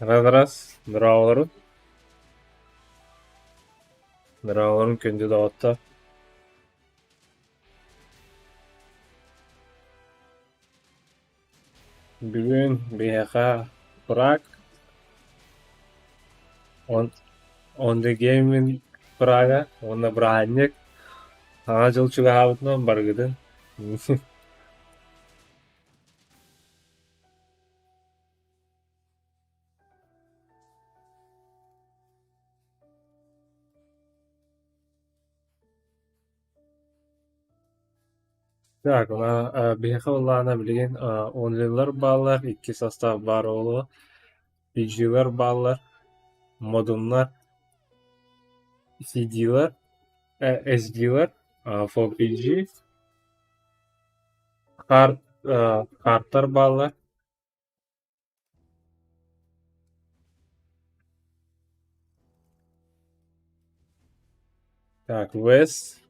Раз-раз, дорооболорун. Дорооболорун күндү доҕоттор. Бүгүн биһиэхэ Праг, он On the Gaming Прага уонна бырааһынньык Саҥа дьыл чугаһаабытынан барыгытын Так, биһиэхэ буоллаҕына билигин онлилар бааллар, икки састаап баар буолуо, PG-лар бааллар, модуннар, CD-лар, SD-лар, 4PG, картар бааллар. Так, West,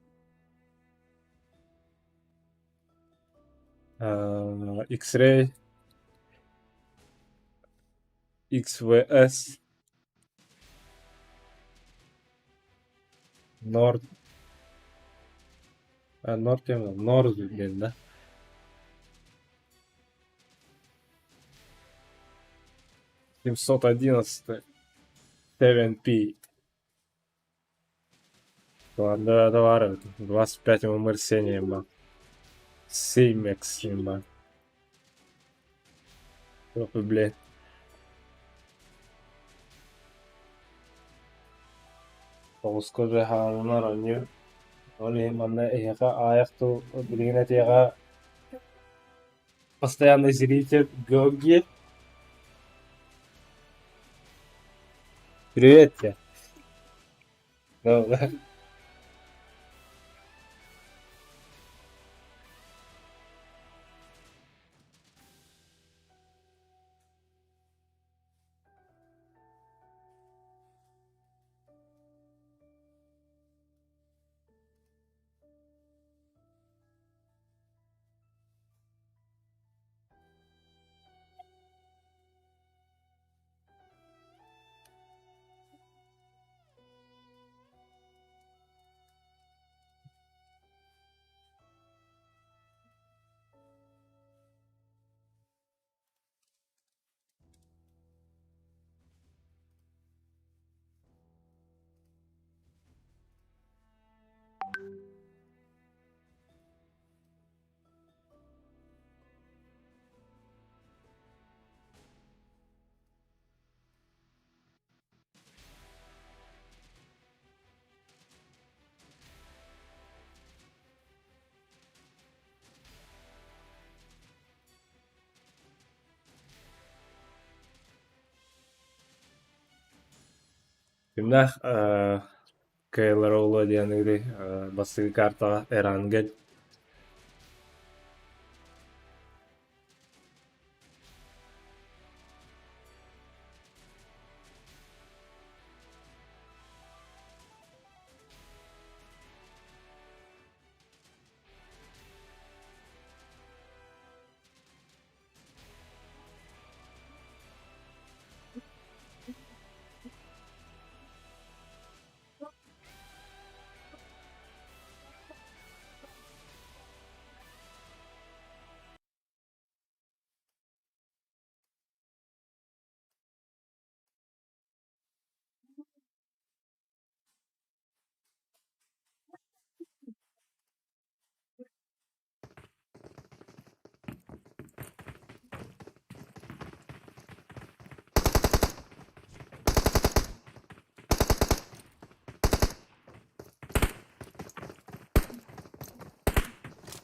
X-Ray, XVS, Nord, Nord диэн Nord диэн да? 711 7P. Ладно, давай, 25 ММР Сенема. Сеймекс имба. Блин. Тоҕуска уже хааланар оонньуу. Ол иһин манна эһиэхэ аайах тыл билигин этиэҕэ Постоянный зритель Георгий. Привет тебе. Да. Кимнээх кыайаллара буолуо диэн ыырый бастакы картаҕа Эрангель.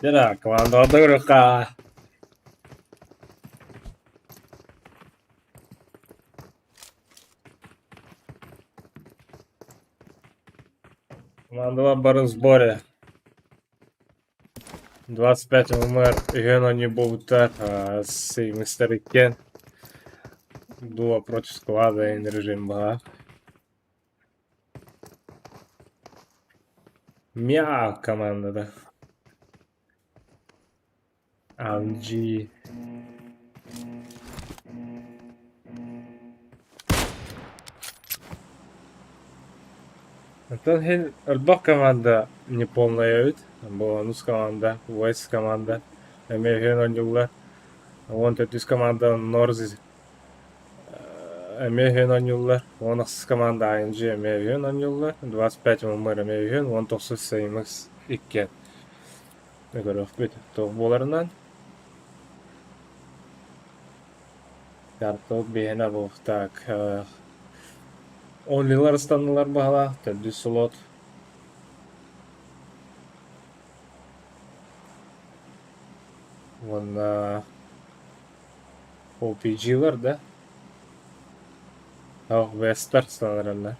Дьэ, командаҕа көрүөххэ. Командалар бары в сборе. 25 ММР үһүөн оонньуу буолбуттар Сеймистэр иккиэн дуо против склада режим баҕа. Мяу командада. AMG. Оттон иһин элбэх команда неполная эбит. Бонус команда, West команда эмиэ үһүөн оонньууллар. 14 команда North эмиэ үһүөн оонньууллар. 18 команда ING эмиэ үһүөн оонньууллар. 25 ММР эмиэ үһүөн, 19 SMX иккиэн. Көрүөхпүт туох буоларынан. Карток биһиэнэ буолуохтаах. Онлилар ыстаннылар баһылаах, төрдүс слот. Уонна OPG-лар да? Ох, Вестер ыстанараллар.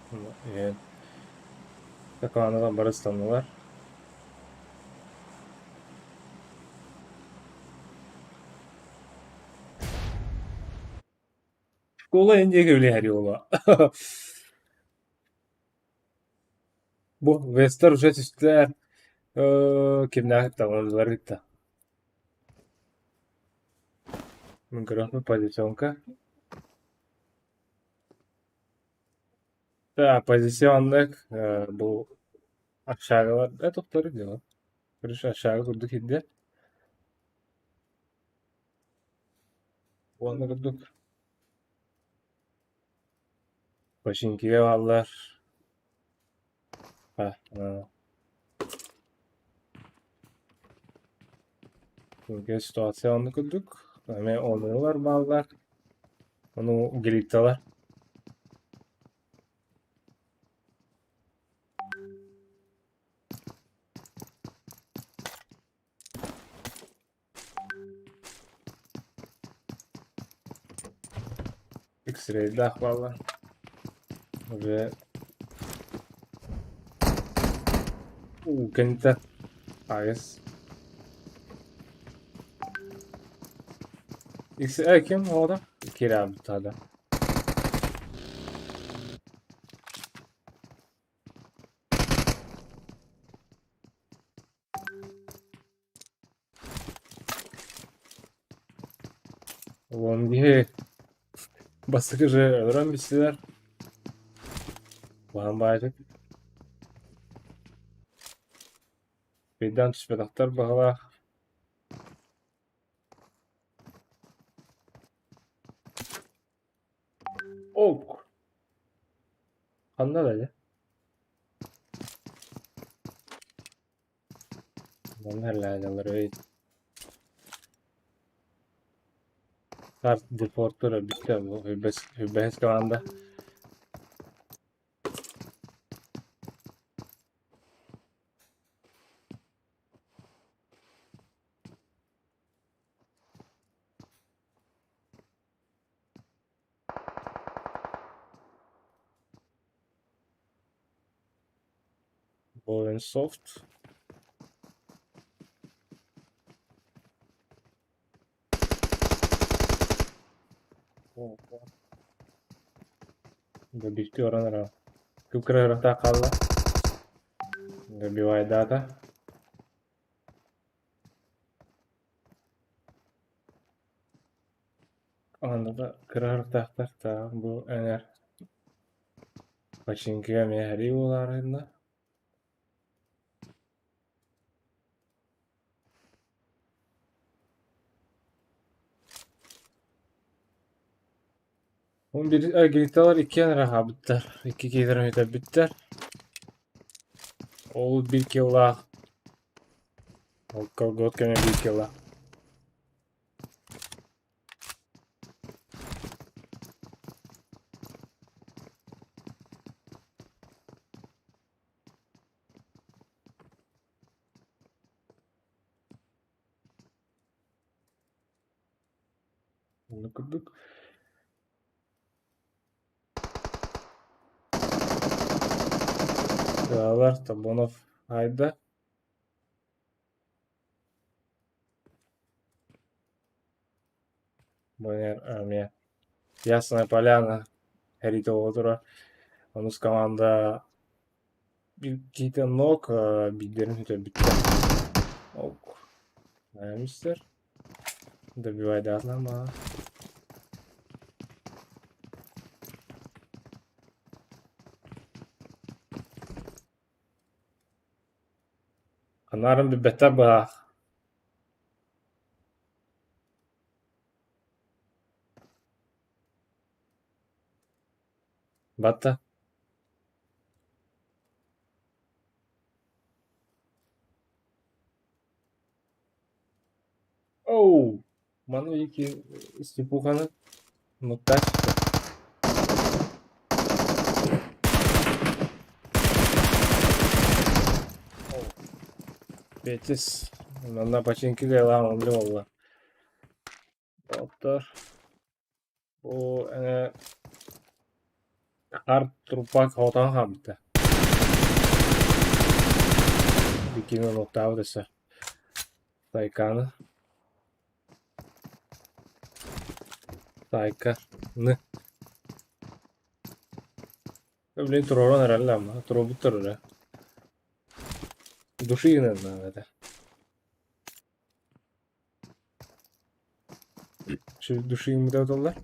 Командалар бары ыстаннылар. Школа диэки үлэһэр уола. Бу Вестер уже түстэ кимнээх кытта кытта. Мин көрөөхпүн позиционка. Да, позиционнык бу общагалар да тохтору дела. Короче, общага курдук киирдэ. Уонна курдук Починкига бааллар. Ситуация оннук курдук. Эмиэ оонньуулар бааллар. Ону грипталар. X-rayдаах бааллар. Уже уу кэнтэ айыс. X ким оҕото? Киирээбит Уон киһи бастакы же өлөрөн билсилэр. Улахан баайдык. Бирдээн түспэтэхтэр баһылаах. Ок. Ханна да Манна эллээнэлэр Карт депортера бүттэ үбэһис команда. Soft. Добивти оран эрэ. Күп-кыра хаалла. Добивайдаата. Онно кыра харахтаахтар таах бу эҥэр Починкига эмиэ сэрии буолаарыһынна. 11 гриталар иккиэн эрэ хаалбыттар. Икки киһилэрин сүтэрбиттэр. Ол биир киллаах. Ол колгот кэмэ биир киллаах. Оннук курдук. Тыалар Тобонов айда. Эмиэ Ясная Поляна эриитэ буола турар. Онус команда киһитэ нок биирдэрин сүтэрбиттэр. Ок. Мистер. Добивайдаатылар маа. Анаарын билбэттэр быһаах. Батта. Оу! Маны iki Степуханы нуктааччы. Бетис. Манна починки галаан онно буолла. Оттор бу эҥэ хар трупак хотон хаалбыта. Бикини нуктаабыт өссө. Тайканы. Тайка. Ны. Блин, туруоран эрэллэр ама. Туруорбуттар эрэ. Души гынан этэ. Души гыммыта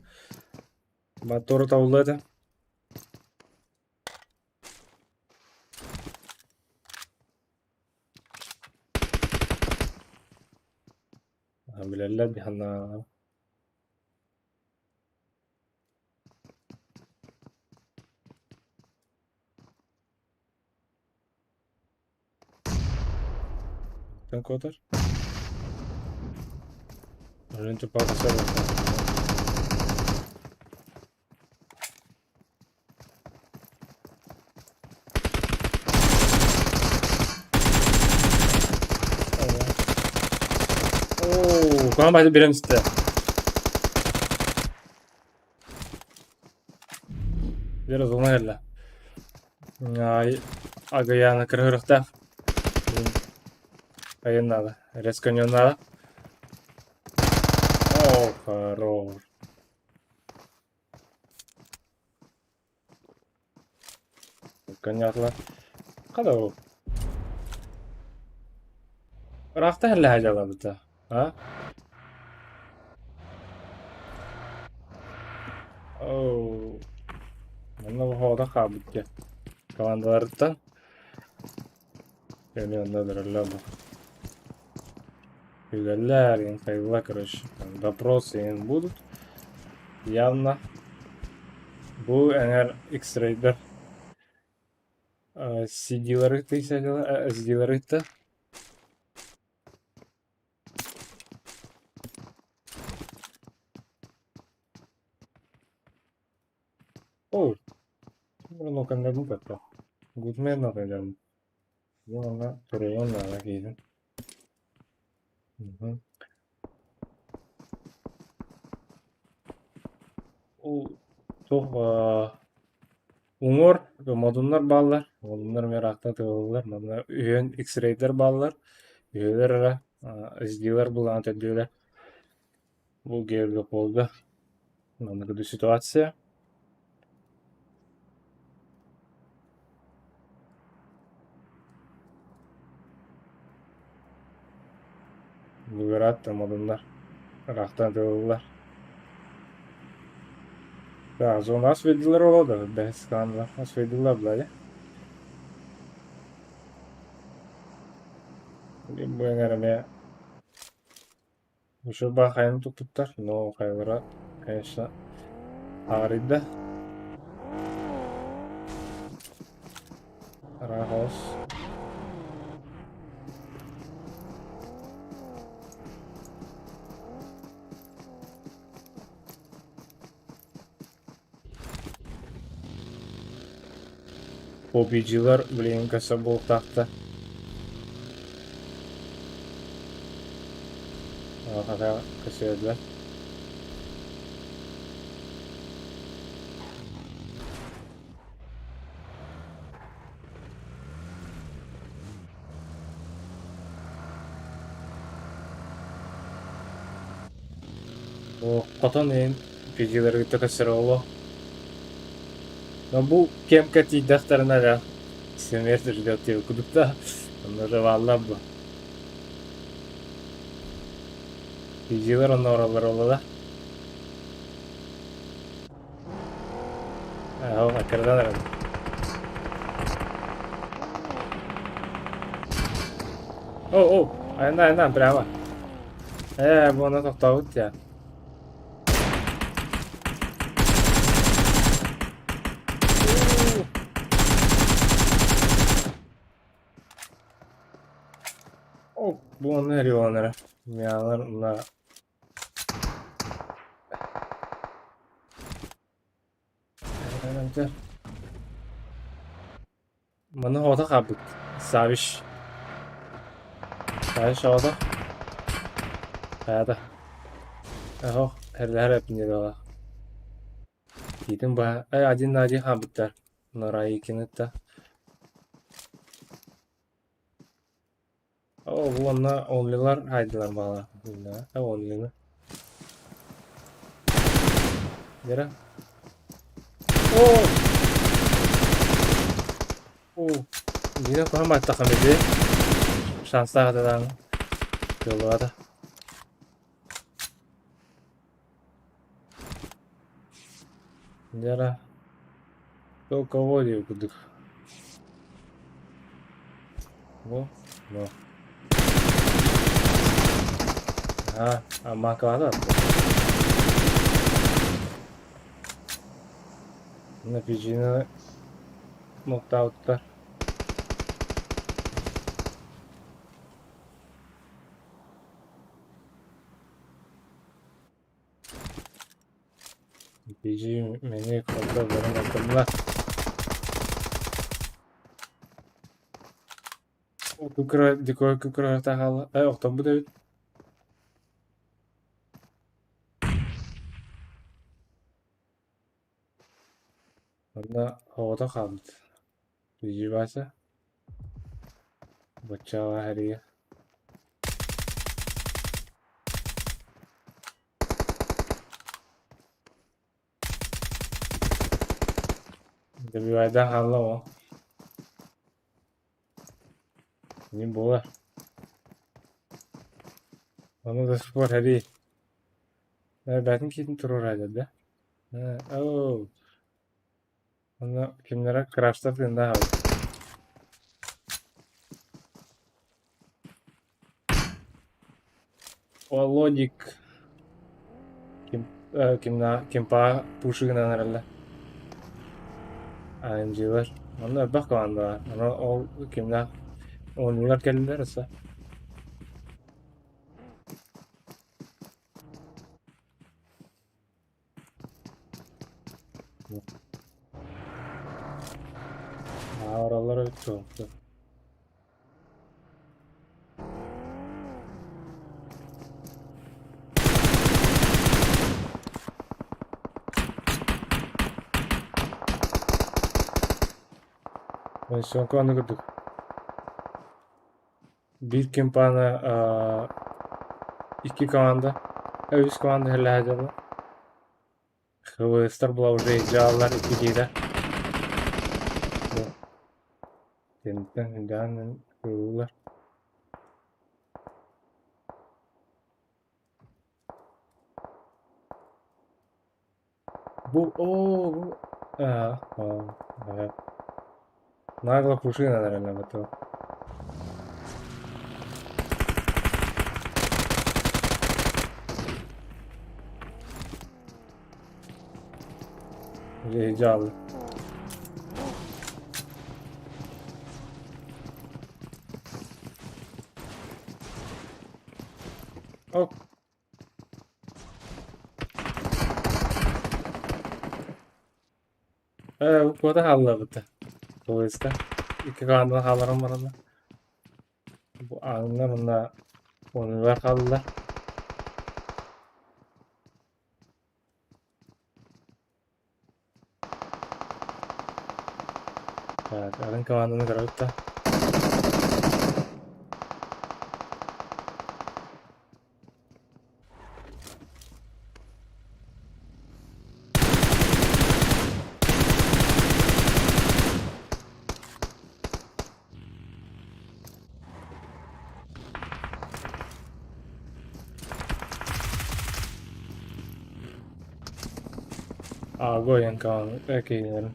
Мотор табылла этэ. Билэллэр биһанна Куотар. Оо, куһаҕан баҕайытык биэрэн истэ. Вера зона кэллэ. Агаяна кырыһырыахтаах. Айан наада. Резко не надо. О, хорош. Коньяклар. Хада ол. Ыраахта хэллэһэ дьалабыта. А? Оу. Манна оһоҕо хаалбыт дьэ. Командаларыттан. Эмиэ онно өлөрөллөр бу. Күлэллэр, инфайла, короче. Вопросы им будут. Явно. Бу эҥэр X-рейдер CD-лары SD-лары ыытта. Оо, ну-ка, Гудмен надо Уонна туруйуон наада киһитин. Ол туох уҥуор модуннар бааллар, модуннар эмиэ ыраахтан тыаллар, манна үһүөн X-рейдэр бааллар, үһүөлэр эрэ SD-лэр былаан төрдүөлэр. Бу Георгиополга маннык ситуация. Бугураат да модуннар ыраахтан тыыллар. Да, зона осведилар олода, бэс каналар осведилар былай. Бу эҥэр эмиэ Учурбаа хайаны туппуттар, но хайалара, конечно, аарыйда. Арааһа PUBG-лар билигин көсө буолтаахтар. Хата көсүөллэр. Хотон иһин PG-лары кытта көрсөр буолуо. Но бу кемкэ тиийдэхтэринэ эрэ смерть ждет диэбит курдук да, онно уже бааллар бу. PG-лар онно бараллар буолла да. Ол аккырдан эрэн. О, о, айанна, айанна, прямо. Ээ, бу онно тохтообут дии. О, бу онно эрионера. Миалар мына Маны оҕото хаалбыт. Савиш. Савиш оҕото. Хайата. Оһох, эрдэһэр эппинньэлээх. Тиитин быһа один на один хаалбыттар. Нораикинытта. О, бу онно онлилар хайдылар баҕалаах. Онлины. Вера. О! О! Дина куһан баттахам ити. Шанстаах атадаан. Жолуата. Вера. Кто кого диир курдук. Бу, бу. А, аммакалата. Мына пижини нокдаунтар. Бiji мени кытта баран аттымла. Кукра дикой кукра тахала. Э, охтобут эбит. Онно оҕото хаалбыт. Бiji Вася. Баччаҕа хэрийэ. Добивайдаан хаалла оо. Не буолар. Ону до сих пор хэрий. Бээтин киитин туруораайдар да. Оо. Онно кимнэрэ краштар тыыннаах эбит. Володик ким кимна кимпаа пушигынан эрэллэр. АМГ-лар. Онно элбэх команда баар. Ону ол кимнээх оонньуулар кэллилэр өссө. Аҕараллар эбит суох. Съемка аны курдук. Биир кимпаана икки команда, үс команда иһэллэһэ дьоно. ХВС-тар була уже дьааллар икки киһитэ. Кэнниттэн даан ыллылар. Бу оо бу аа аа нагло пушина наверное готова. Heyecanlı. Ок. Ээ, куота хааллабыта. Поезда. Икки хаанынан хааларым баранна. Бу ааҥнар уонна онулар хааллылар. Так, атын команданы көрөбүт да. Агоен кииннэрин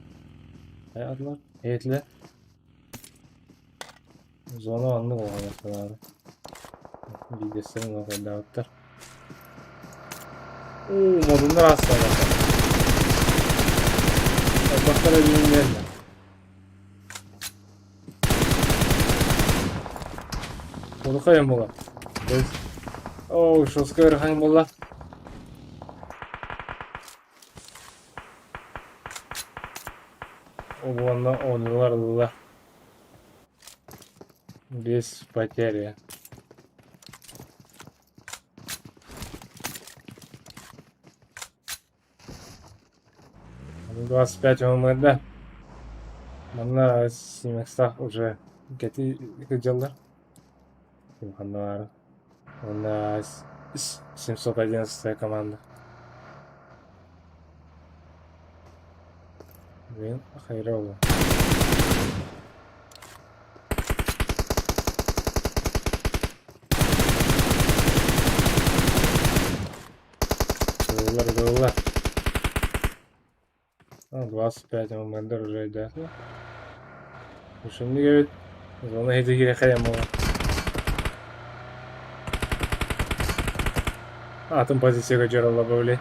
хайаатылар? Иһиттилэр. Зона оннук улахан санаата. Биирдэстэрин нокайдаабыттар. Уу, модуннар аасталар. Элбэхтэр өлүүннэр. Улахан буолар. Оо, шоска ыарахан буолла. Уонна оонньуулар ылла. Без потери. 25 ММД. Манна Симекстах уже кэти сылдьаллар. Ханна Уонна 711 команда. Блин, хайра Ыллар, ыллар. 25 ММД уже идет. Ушуннук эбит. Зона иһитигире хайам буолар. Атын позицияга дьаралла блин.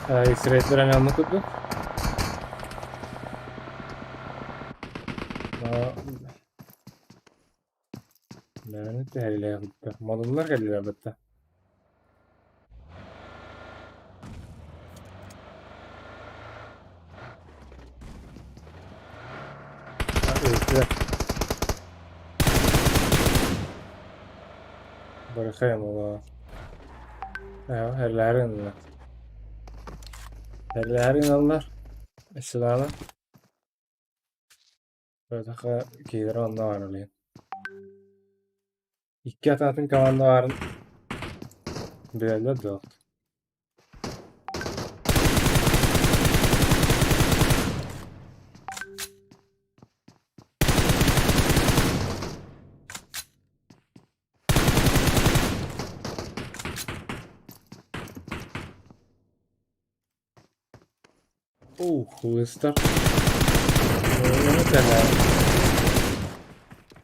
X-рейдлер эмиэ оннук курдук. Бэйэни түһэрилээбиттэр. Модуллар кэллилэр бытта. Ыытыа. Барыхайым олоо. Эрлээри гыннылар. Эрлээри гыналлар. Сылаана. Бэтэх киирэр онно баар Икки атаатын команда баарын билэллэр дуо? Ух, лыстар.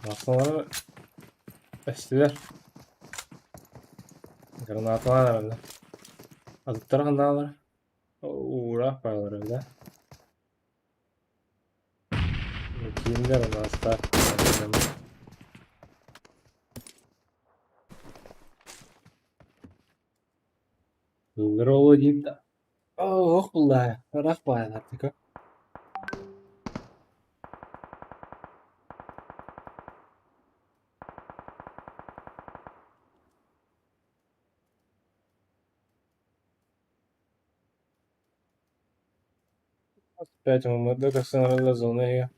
Массалары эстилэр. Гранаталар эрэллэр. Атыттара ханнаалар? Уураах баалар да. Кииннэр унаастар. Ыллар оҕо диир да Оһох буллаа, ыраах баайалаатыка. Опять ММД тахсан зона иһэ.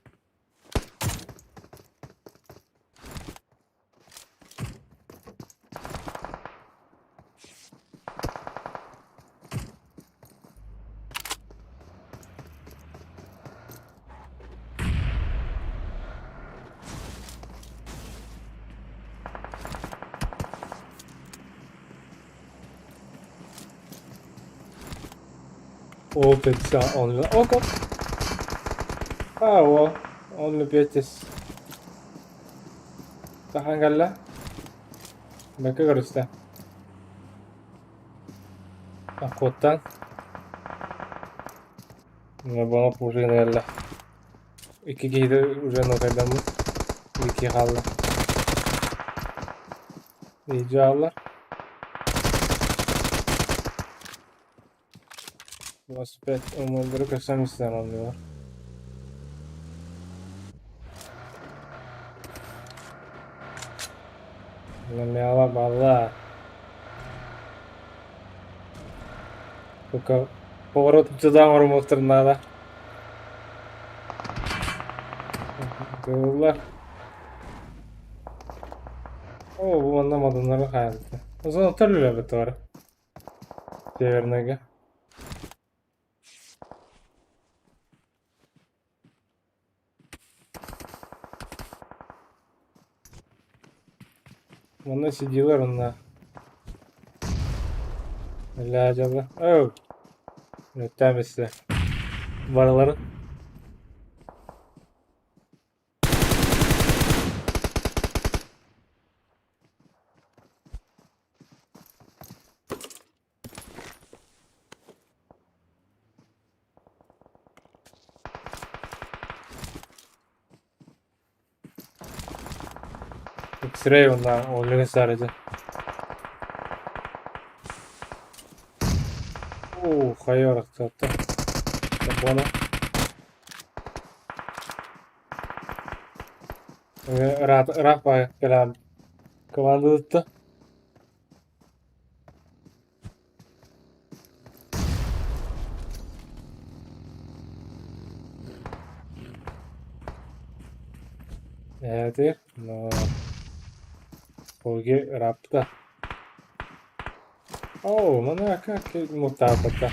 Опять он око. А, он любит Сахан кэллэ. Бэккэ көрүстэ. Охоттан. Бонок уже кэллэ. Икки киһитэ уже нокайдаммыт. Икки хаалла. Идеаллар. 25 умулдары көстөн истэн оннулар. Мяла балла. Только поворот туда оҥорумуохтарын наада. Тыллар. О, бу манна модуннары хаалбыта. Озон төлүлэбит бары. Северныйга. Манна сидиилэр онно. Ля дьалла. Оу. Өттөөн бистэ. Барыларын. X-ray уонна Ольга Сарыды. Оо, хайа барахсаатта. Буона. Ыраах ыраах баҕайы кэлэҕин. Командалытта. Эти, но Оги ырааппыта. Оо, маныаха муттаабыта.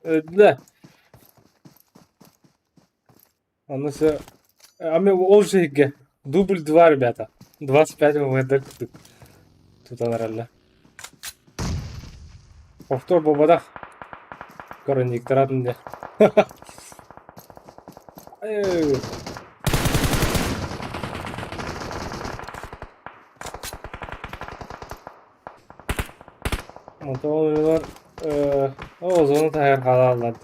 Өллө. Аны все. А мы ол же Дубль 2, ребята. 25 МВД курдук. Тутан эрэллэр. Повтор буолбатах. Көрүнньүктэратын диэн. Эй. Онтон оҕолор озону таһыгар хаалаллар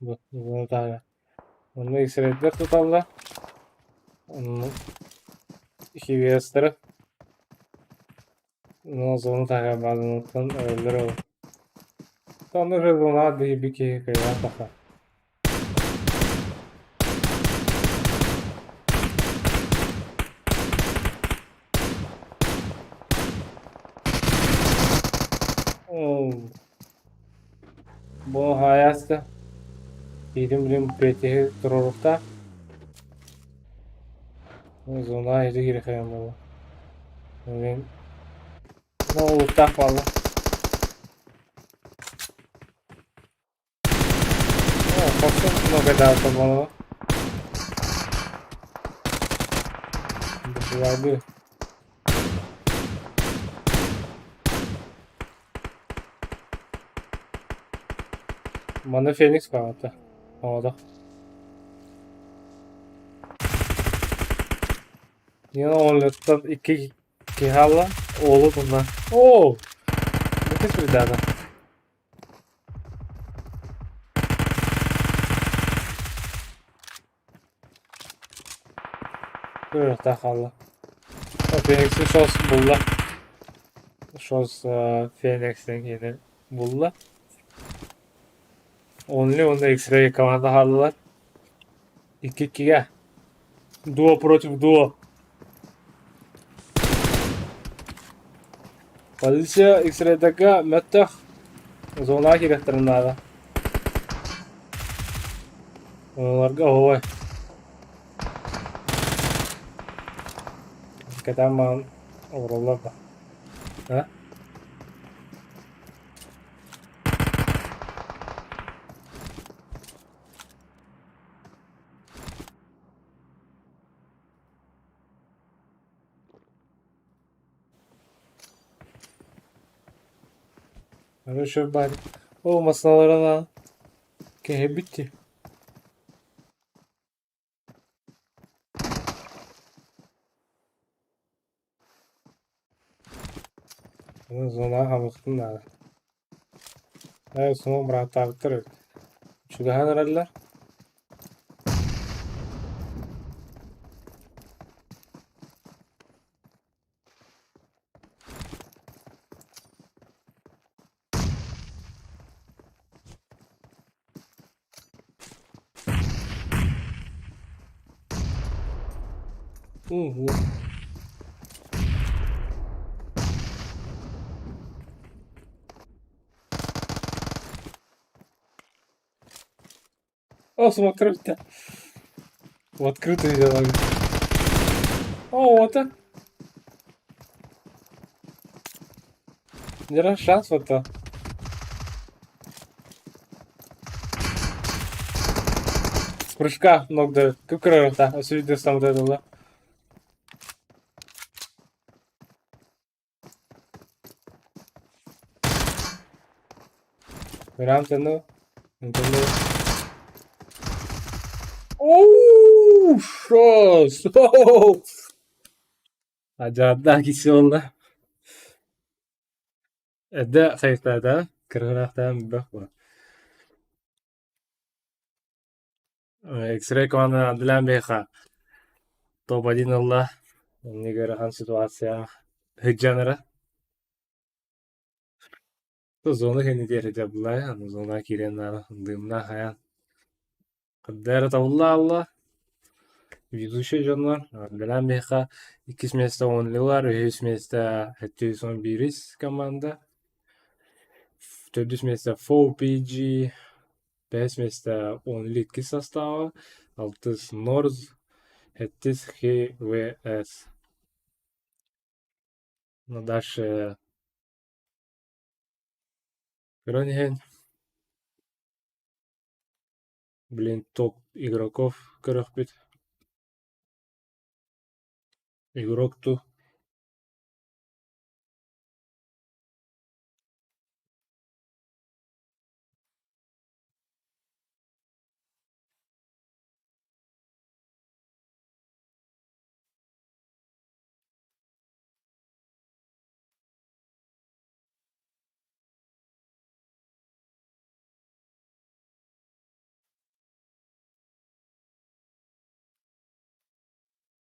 Бу озону таһыгар. Онно иксэрэллэр туталлар. Онно хивиэстэрэ Озону таһыгар баалларыттан өлөллөр ол. Онно зонаҕа биһиги киһи кыайан тахсар. Бу хаайааста биирим билим петиһи туруоруохтаах. Зона ити кирихэйэн буолла. Мин олуктаах буолла. Хорсун много буолла. Бу Манна Феникс баҕата. Оҕото. Нина оҕонньоттон икки киһи хаалла. Уолу тунна. Оо! Бүтүс ребята. Көрүөхтээх хаалла. Феникси шос булла. Шос Феникстен киһини булла. Only уонна X-Ray команда хааллылар. Икки-иккигэ. Дуо против дуо. Полиция X-Rayдарга мөттөх зонаҕа киириэхтэрин наада. Олорго оһуой. Кэтээн маҕан олороллор да. А? Короче, баар. О, массыыналарын кэһэйбит дии. Зонаҕа хамыахтын наада. Ээ, суох бырааттаабыттар эбит. Чугаһаан эрэллэр. Ого. О, смотрите. В открытую делали. О, вот так. Не шанс вот то. С прыжка ног дают. Күкрө Освидел сам вот это, да? Рамтану, Антону. Оу, шос! Адьааддаах киси буолла. Эрдэ хайыктаата, кыргыраахтаан бөх буо. X-ray команда Адлан биһиэхэ топ-один ылла. Инник ыарахан ситуацияҕа сылдьан эрэ. Зона кэннитигэр сылдьабыллар, аны зонаҕа киирэн наада дыымнаах айан. Ханна эрэ табылла хаалла. Ведущай дьоннор Адлан биһиэхэ иккис миэстэ Онлилар, үһүс миэстэ 711 команда, төрдүс миэстэ 4PG, Бэһис миэстэ Only иккис састааба, алтыс Норз, сэттис ХВС. Ну дальше көрөн иһэн блин топ игроков көрөхпүт. Игрок ту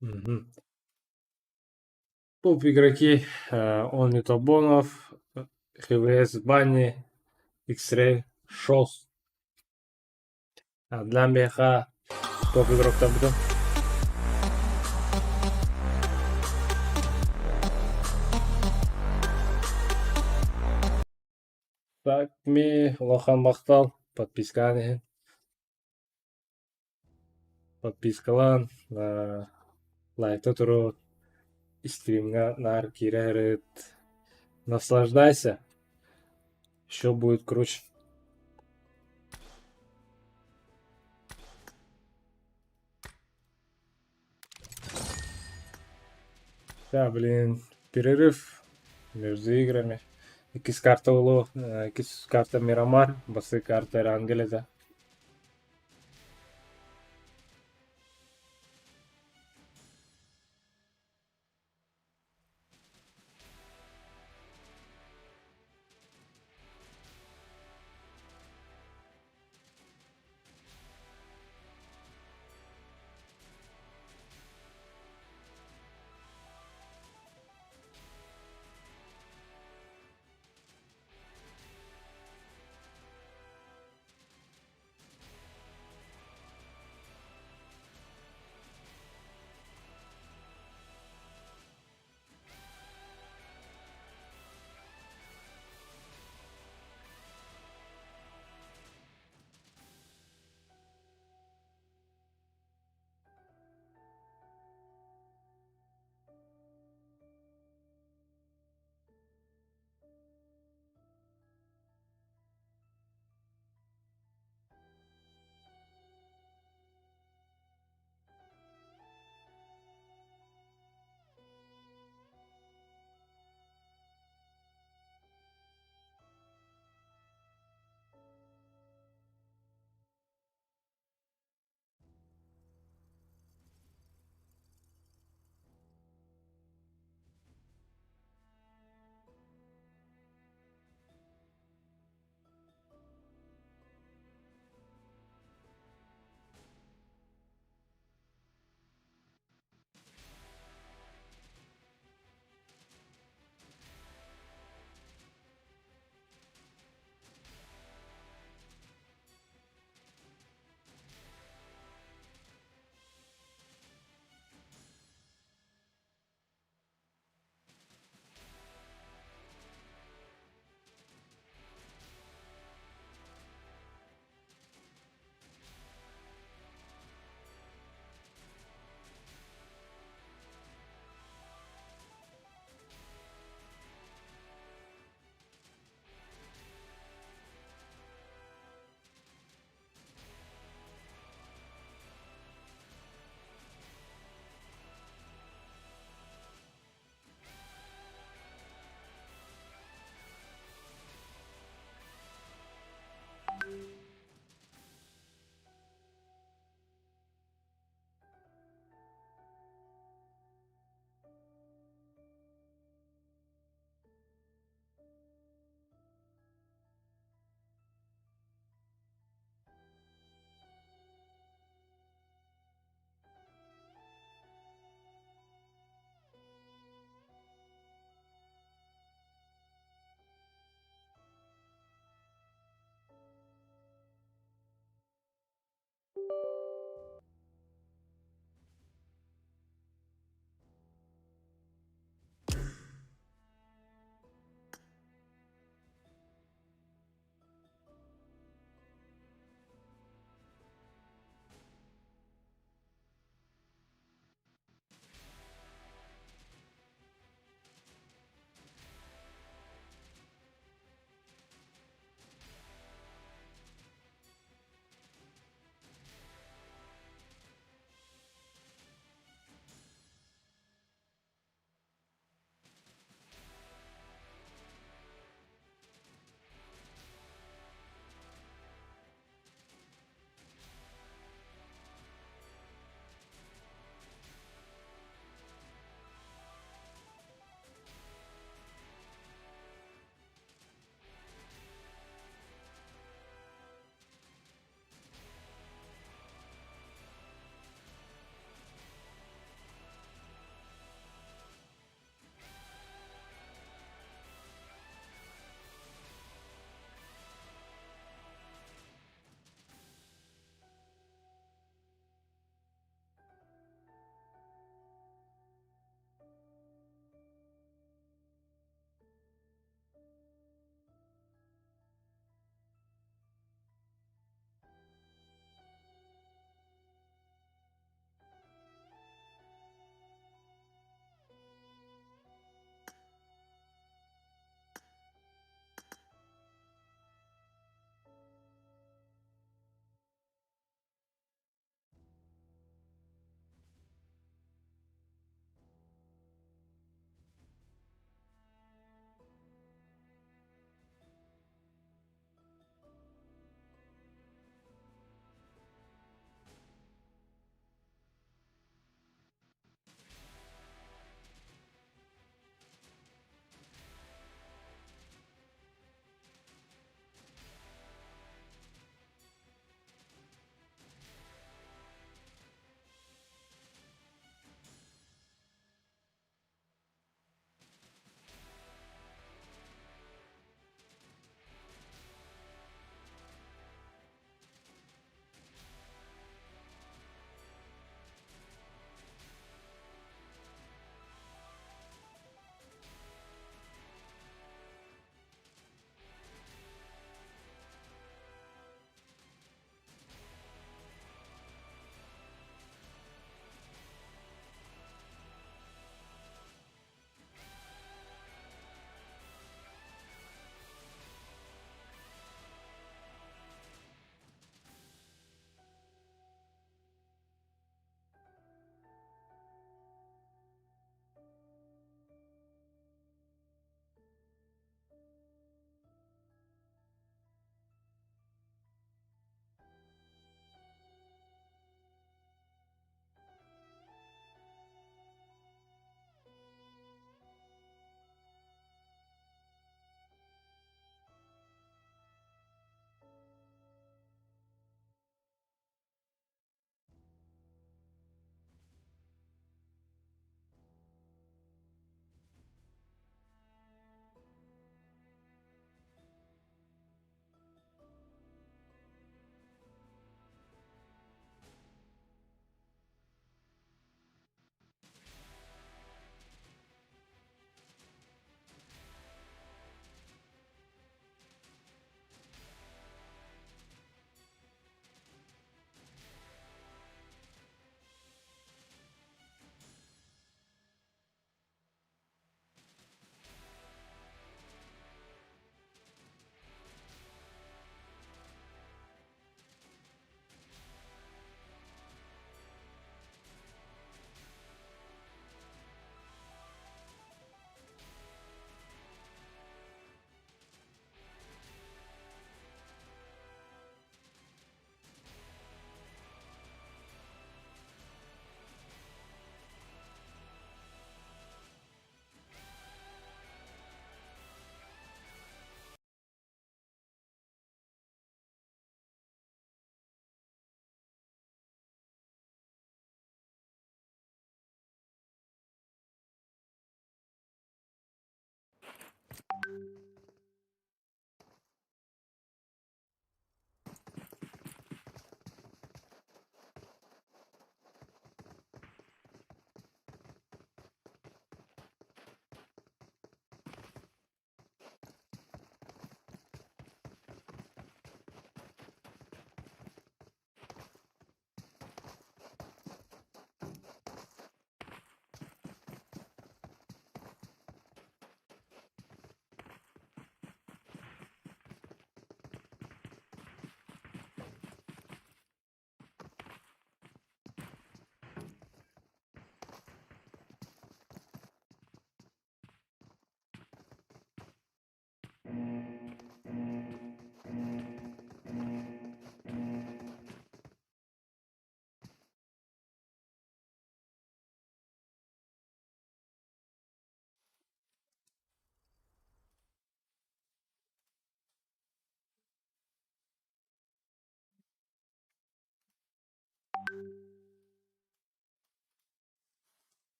Мгм. Топ игроки Онли Тобонов, ХВС Бани, X-Ray, Шос. Адлан биһиэхэ топ игроктарбытын. Так, ми улахан махтал подпискаан иһин. Подпискалаан, лайкта туру, стримҥа наар киирэ сырыт. Наслаждайся, еще будет круче. Да, блин, перерыв между играми. Иккис карта буолуо, иккис карта Мирамар, бастакы карта Эрангел этэ.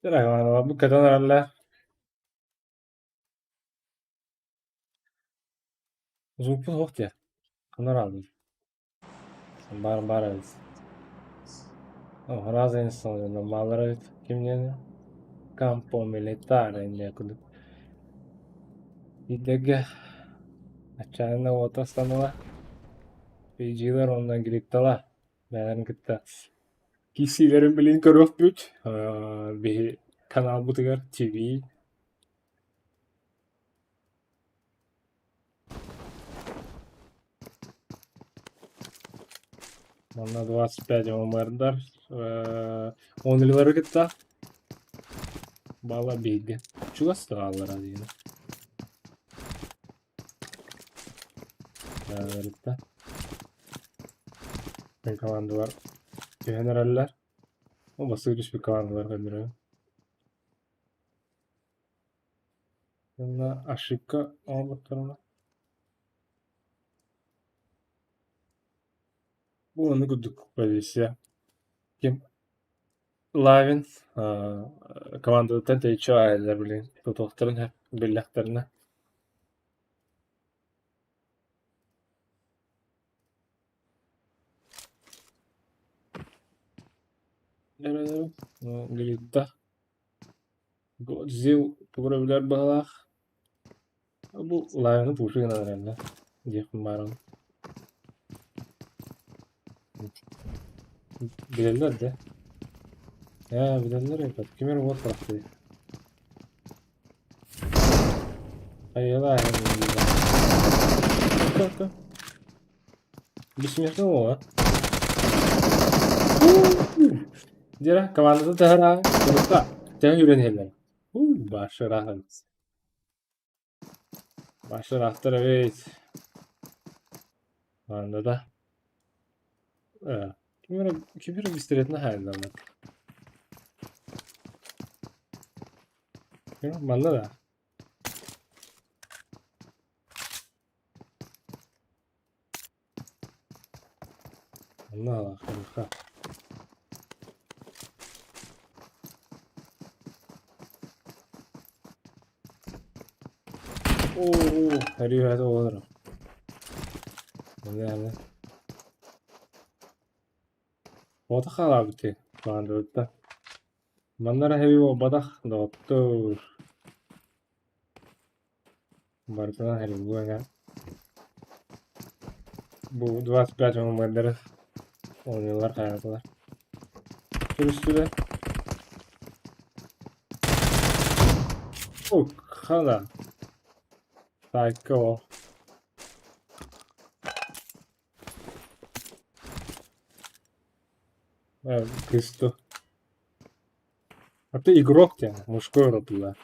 Бу кэтэн эрэллэр. Звукпут суох диэ. Ханна араадый? Баар баар эбит. Разные бааллар эбит. Ким диэн Campo Militare диэн курдук. Идегэ отчаянно уота ыстаныла. Фиджилэр уонна Гриптала бэйэлэрин кытта киирсиилэрин билин көрүөхпүт. Биһи каналбытыгар TV Манна 25 ММР-дар онлилары кытта бала бииргэ чугас да диэн. Командалар түһэн эрэллэр. Ол бастакы түспүт командалар көннөрө. Уонна ошибка оҥорботторуна Бу ону курдук позиция. Ким Лавин командатыттан тэйиччи аайаллар билигин тутуохтарын биллэхтэринэ. Гритта Годзилл тугу эрэ билэр быһыылаах. Бу Лавины пуши гынан эрэллэр диэхпин баарым. Билэллэр да? Ээ, билэллэр эбит. Ким эрэ уот бырахтый. Айылаа Бессмертный уола. Дьэ, командата таһара, курукка тэҥ үүрэн иһэллэр. Башыраһын. Башыраахтар эбит. Командата. Ким эрэ ким эрэ пистолетин хаайыллаллар. Манна да. Манна хорошо. Оо, ребята, олорор. Манна Ота хаалаабыт командабытта. Манна эрэ хэви буолбатах, доҕоттоор. Барытынан хэригуэҥэ. Бу 25 мамырдары оонньуулар хайаатылар. Көрүстүлэр. Хана. Сайко. Кысту. А ты игрок тебя, мужской род да.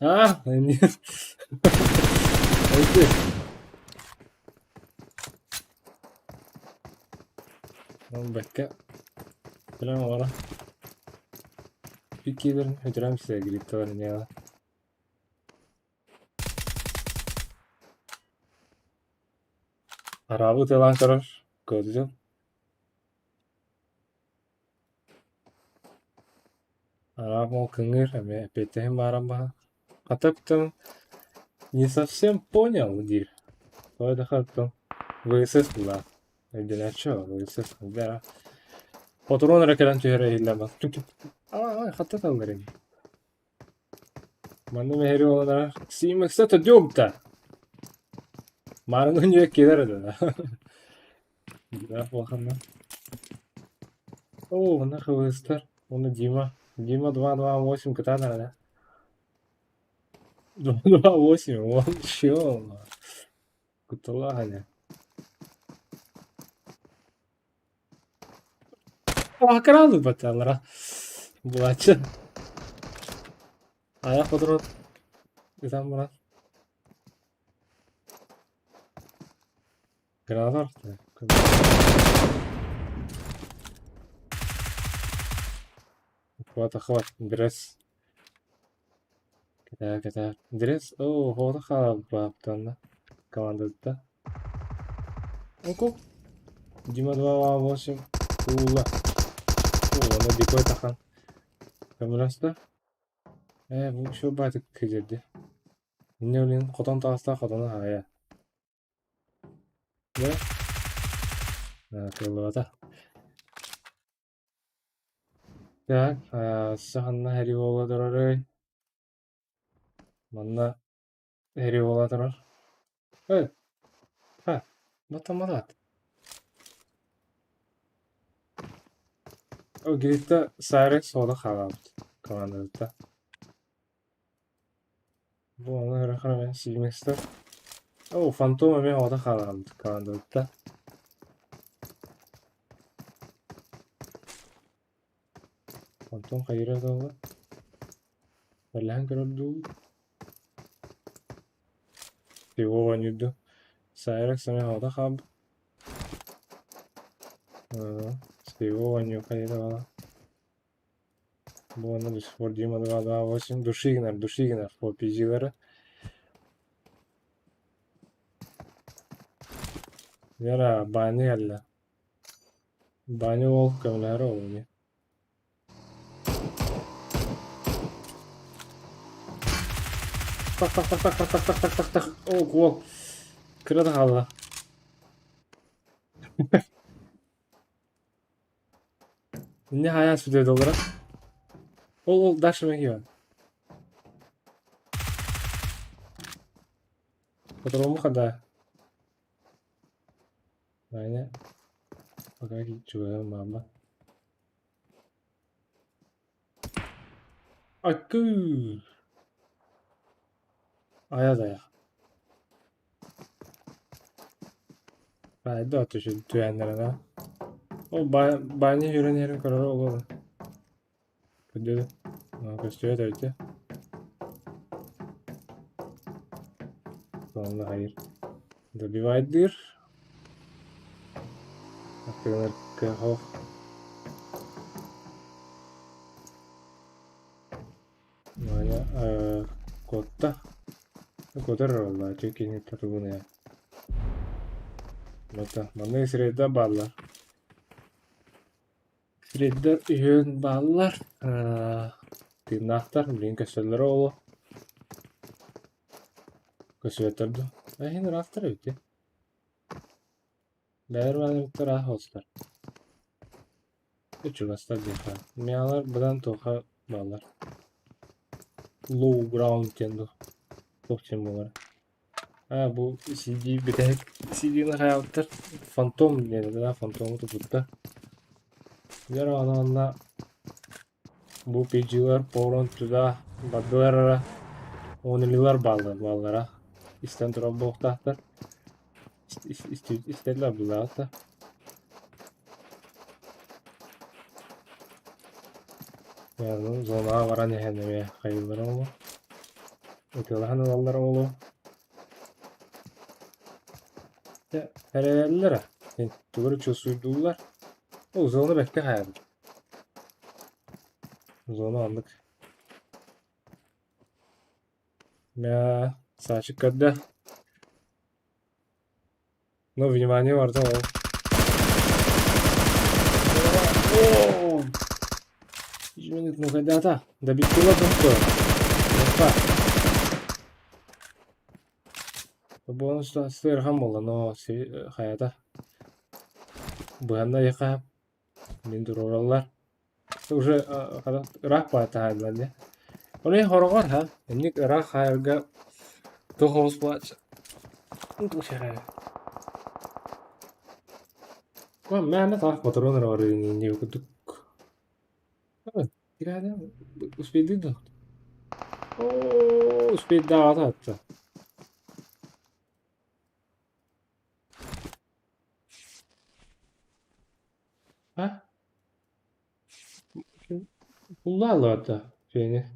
А, а, нет. Бэккэ Билэн олоро. Пикиилэрин өтөрөм сэгритталар иньэҕэ. Араабы ытыалаан көрөр, көрдүм. Арааб ол кыҥыыр эмиэ эппиэттэһин бааран баһан. Хата оттон не совсем понял диир. Тоҕо диэхэ оттон ВСС булаа. Өйдөнөөччү ВСС да. Патрон эрэ кэлэн түһэрэ иһиллэр бас. Аа, хатта таллар ини. Манна мэһэри олонара Симекса төдүөмтэ. Маарыҥҥын дьиэ киирэр этэ. Дьиҥнээх улаханна. Оо, манна хыбыстар. Уонна Дима. Дима 228 кытаанах этэ. 228, он чё? Кутталаах ини. Акран ылбаталара. Булааччы. Айах бодорон ытан баран. Граналар Хват, хват, дресс. Кэтээ, кэтээ. Дресс, оо, хоото хаалбаптанна. Командата. Оку. Дима 2-8. Уула. Оо, аны дикой тахан. Көмөлөстө. Ээ, бу шо баатык кыдьырды. Инне олин хотон таҕыста хотону хаайа. Дьэ, кыаллыбата. Так, саханна Хэри буола турарый? Манна Хэри буола турар. Эй, ха, баттамматаат. О, Гритта Сарек суола хаалаабыт командата. Бу ону көрөххө эмэ Симекстэр. Оо, Фантом эмиэ оҕото хаалаабыт командата. Фантом хайыра буолла? Бэлэһэн көрөр дуу? Пиво оонньуур дуу? Сайрекс эмиэ оҕото хаалбыт. Пиво оонньуур хайыра буолла? Бу уонна до сих пор Дима 228 души гынар, души гынар опизилары. Вера, баанньа кэллэ. Баанньа уол көмөлөһөр ол ини. Так так так так так так так так так так. О, уол. Кыра да хаалла. Не хайа сүтэ доллара. Ол ол дальше мен киирэн. По-другому хода. Ваня. Пока чугай мама. Акы. Ая да. Баайда түшүн түһэннэринэ. Ол баанньа үүрэн иһэрин көрөрө буолуо. Көрдө көстүбэт эбит Сонно хайыр. Добивайдыыр. Аттыгар кыах Маайа куотта. Куотар эрэ буолла, үчүгэй киһини татыбын ээ. Бата, маннык сирэйдэр бааллар. Сирэйдэр үһүөн бааллар. Тыыннаахтар, билигин көстөллөрө буолуо. Көстүбэттэр дуо? Эһин ыраахтар эбит дии. Бэйэлэр баалларыттар аах оҕустар. Чугастар диэххэ. Миалар быдан туохха бааллар. Low ground диэн дуо? Туох диэн буолар? Аа, бу CD бүтэһик CD-ни хайаабыттар. Фантом диэн да фантому туппуттар. Дьэ онно бу PG-лар порон туда бардылар эрэ. Онилилар бааллар бааллара. Истэн турар буолуохтаахтар. Истэллэр булаата. Зонаҕа баран иһэн эмиэ хайыыллара буолуо. Ытыалаһан ылаллара буолуо. Дьэ, эрэллэр тугу эрэ чувствуйдууллар. Ол зона бэркэ хайаабыт. Зона оннук. Мэ, Саачык көрдө. Но внимание барда ол. О! Изменит ну когда-то. Добить было Опа. Бонус сыархан буолла, но хайата. Быһанна яха мин туруораллар. Уже ыраах баатаһааллар дии. Ол иһин хороҕор ха, инник ыраах хаайарга туох оҕус буолааччы. Мээнэ таах ботуруон эрэ барыын диэбит курдук. Успейдыы дуо? Оо, успейдаабата хатта. А? Буллааллар фени.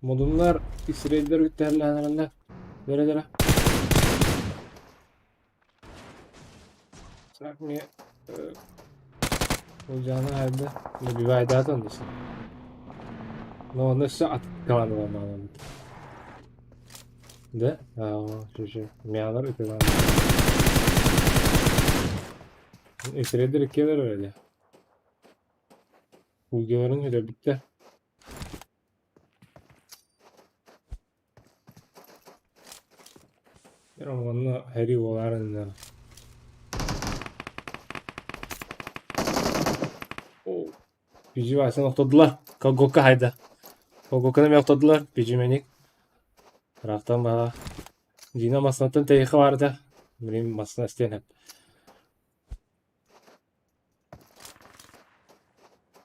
Модуннар исрейдер үттэһэллээнэрэллэр. Бэрэлэрэ. Так мне Улдьаана хайда добивайдаатан десе. Но оны өссө атыккалаан Да? Аа, мялар ытылаан. Исрейдер иккиэлэр öyle. Улдьаларын өлөрбүттэр. Онно һэрии буолаарынна. Пижи Васяны охтордулар. Колготка хайда. Колготканы эмиэ охтордулар. Пижи мэник. Ыраахтан баҕа. Дина массыынаттан тэйиэххэ баарда. Билигин массыына эстиэн сөп.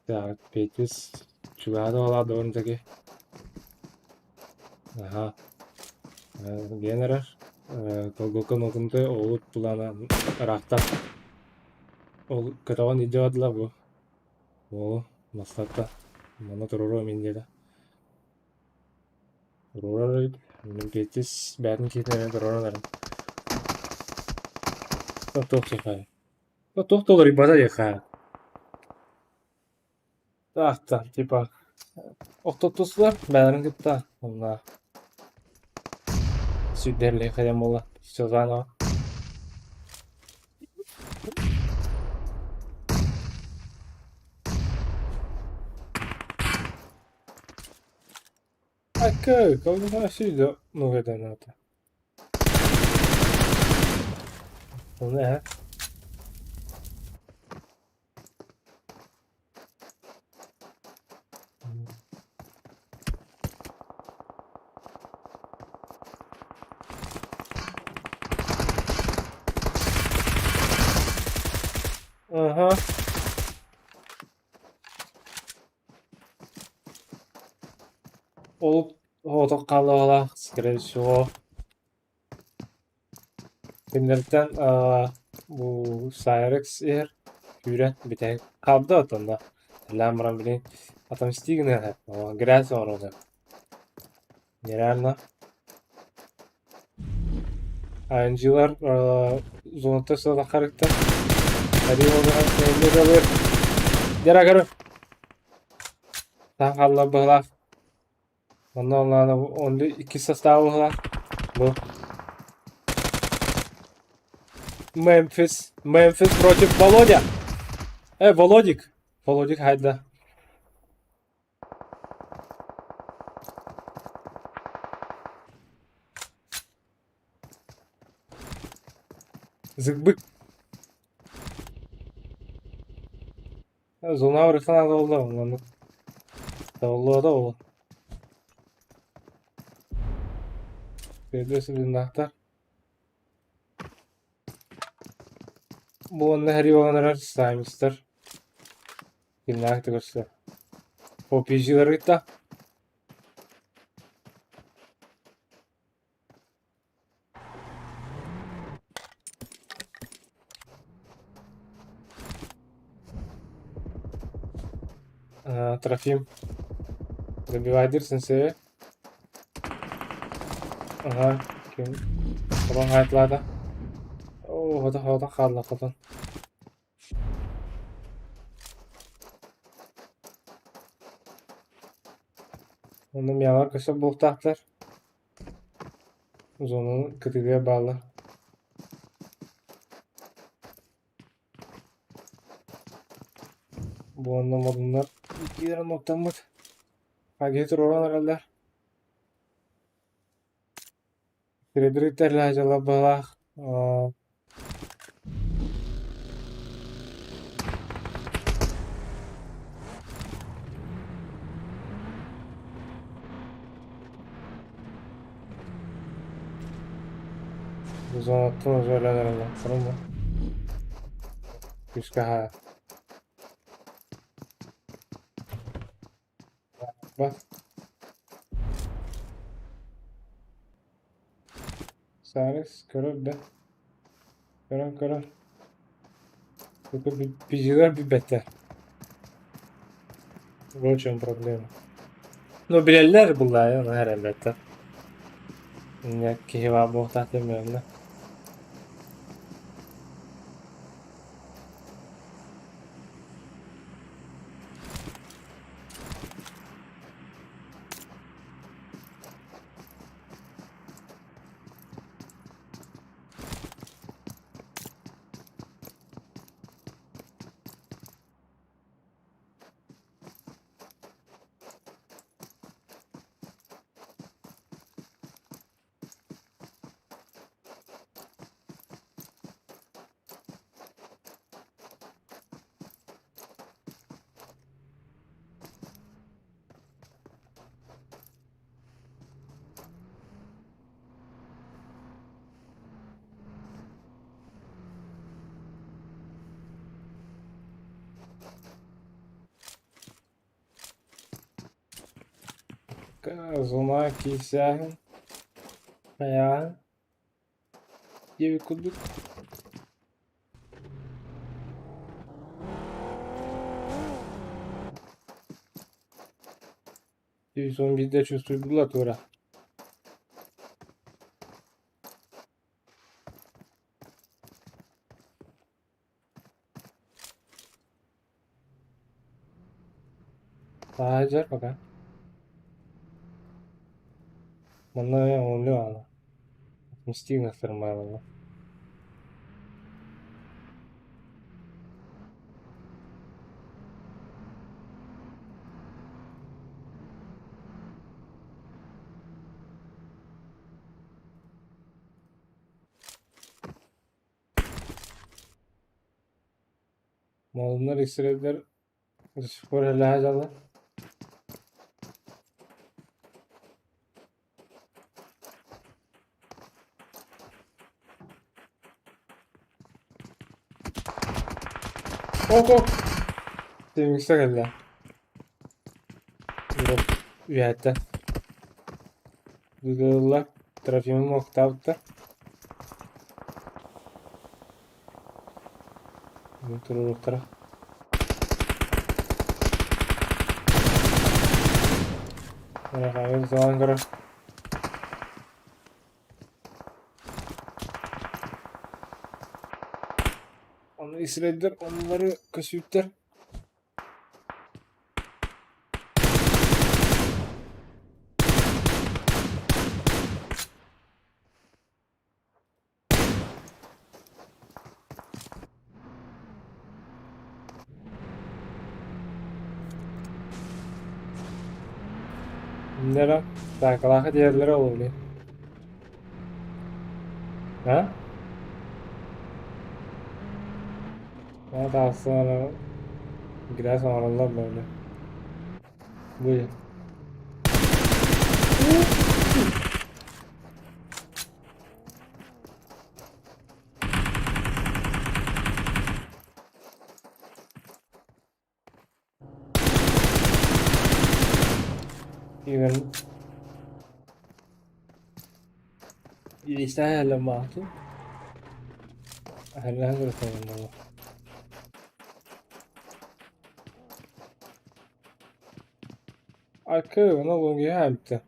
Так, Петис чугаһа да буолаат довольно-таки. Аха. Диэн эрэр. Колготка нотунты олут плана ыраахтан. Ол көтөҕөн илдьэ бардылар бу. Уолу массыынаттан. Манна туруоруом мин диэтэ. Туруорар эбит. Мин Петис бэйэтин киһитин эмиэ туруоран эрэн. Туох диэххэ Туох да уларыйбата диэххэ. Таах типа охтоттустулар бэйэлэрин кытта уонна сүүрдэрли хайан буолла всё заново. Айка, колдуна сүйдө нугэданата. Ол ээ. Аха. Ол оҕотох хааллаҕа, скорее всего, кинилэртэн бу Сайрекс иһэр күүрэн бүтэһик хаалда оттон да тэллээн баран билигин отомстить гыныа грязь оҥоруон сөп. Нереально. AMG-лар зонаттан сылахарыктар. Дера көрө. Таах хаалла быһылаах. Онно онно онно иккис состав быһылаах. Бу. Мемфис. Мемфис против Володя. Володик. Володик хайда. Зыкбык. Зона ырыхана да оннук. Табыллыа да ол. Тыыннаахтар. Бу онно һэрии буолан эрэр Саймстар. Кимнээх да көрсө. OPG-лары кытта. Трофим. Добивайдыр сенсей. Ага, ким? Табан хаайтлаата. Оо, хото хото хаалла хотон. Онно миэхэ көстөр буолуохтаахтар. Зонаны кытыыга бааллар. Бу онно модуннар иккилэрин оттоммут. Хаги туруоран эрэллэр. Фредерик дьыла быһалаах Зонаттан уже өлөн эрэллэр. Көрүҥ Күүскэ аһаа. Бат. Саарыс көрөр да. Көрөн көрөр. Биһилэр билбэттэр. Вот в чем проблема. Ну билэллэр буллаайы, ону эрэллэттэр. Инньэ киһи баар буолуохтаах диэн билэллэр. Зона киирсээһин, хайааһын диэбит курдук. 111 чувствует тура. Саадьар пока. Манна оҥоллу аана. Мстиҥ майлана. Малыннар истребдер до сих пор элэһэ дьалла. Ок ок. Тимиксэ кэллэ. Үөһэттэн. Ыытылла Трофимов охтообуттар. Туруоруохтара. Салан көрөр. Ону исрейдер оннулары көсүүттэр. Нера, таакалаах диэрлэрэ ол А? Тахсан грязь оҥороллор бөҕө. Бу Even يستاهل لما أعطوا هل هذا الموضوع. Arka bu bitti.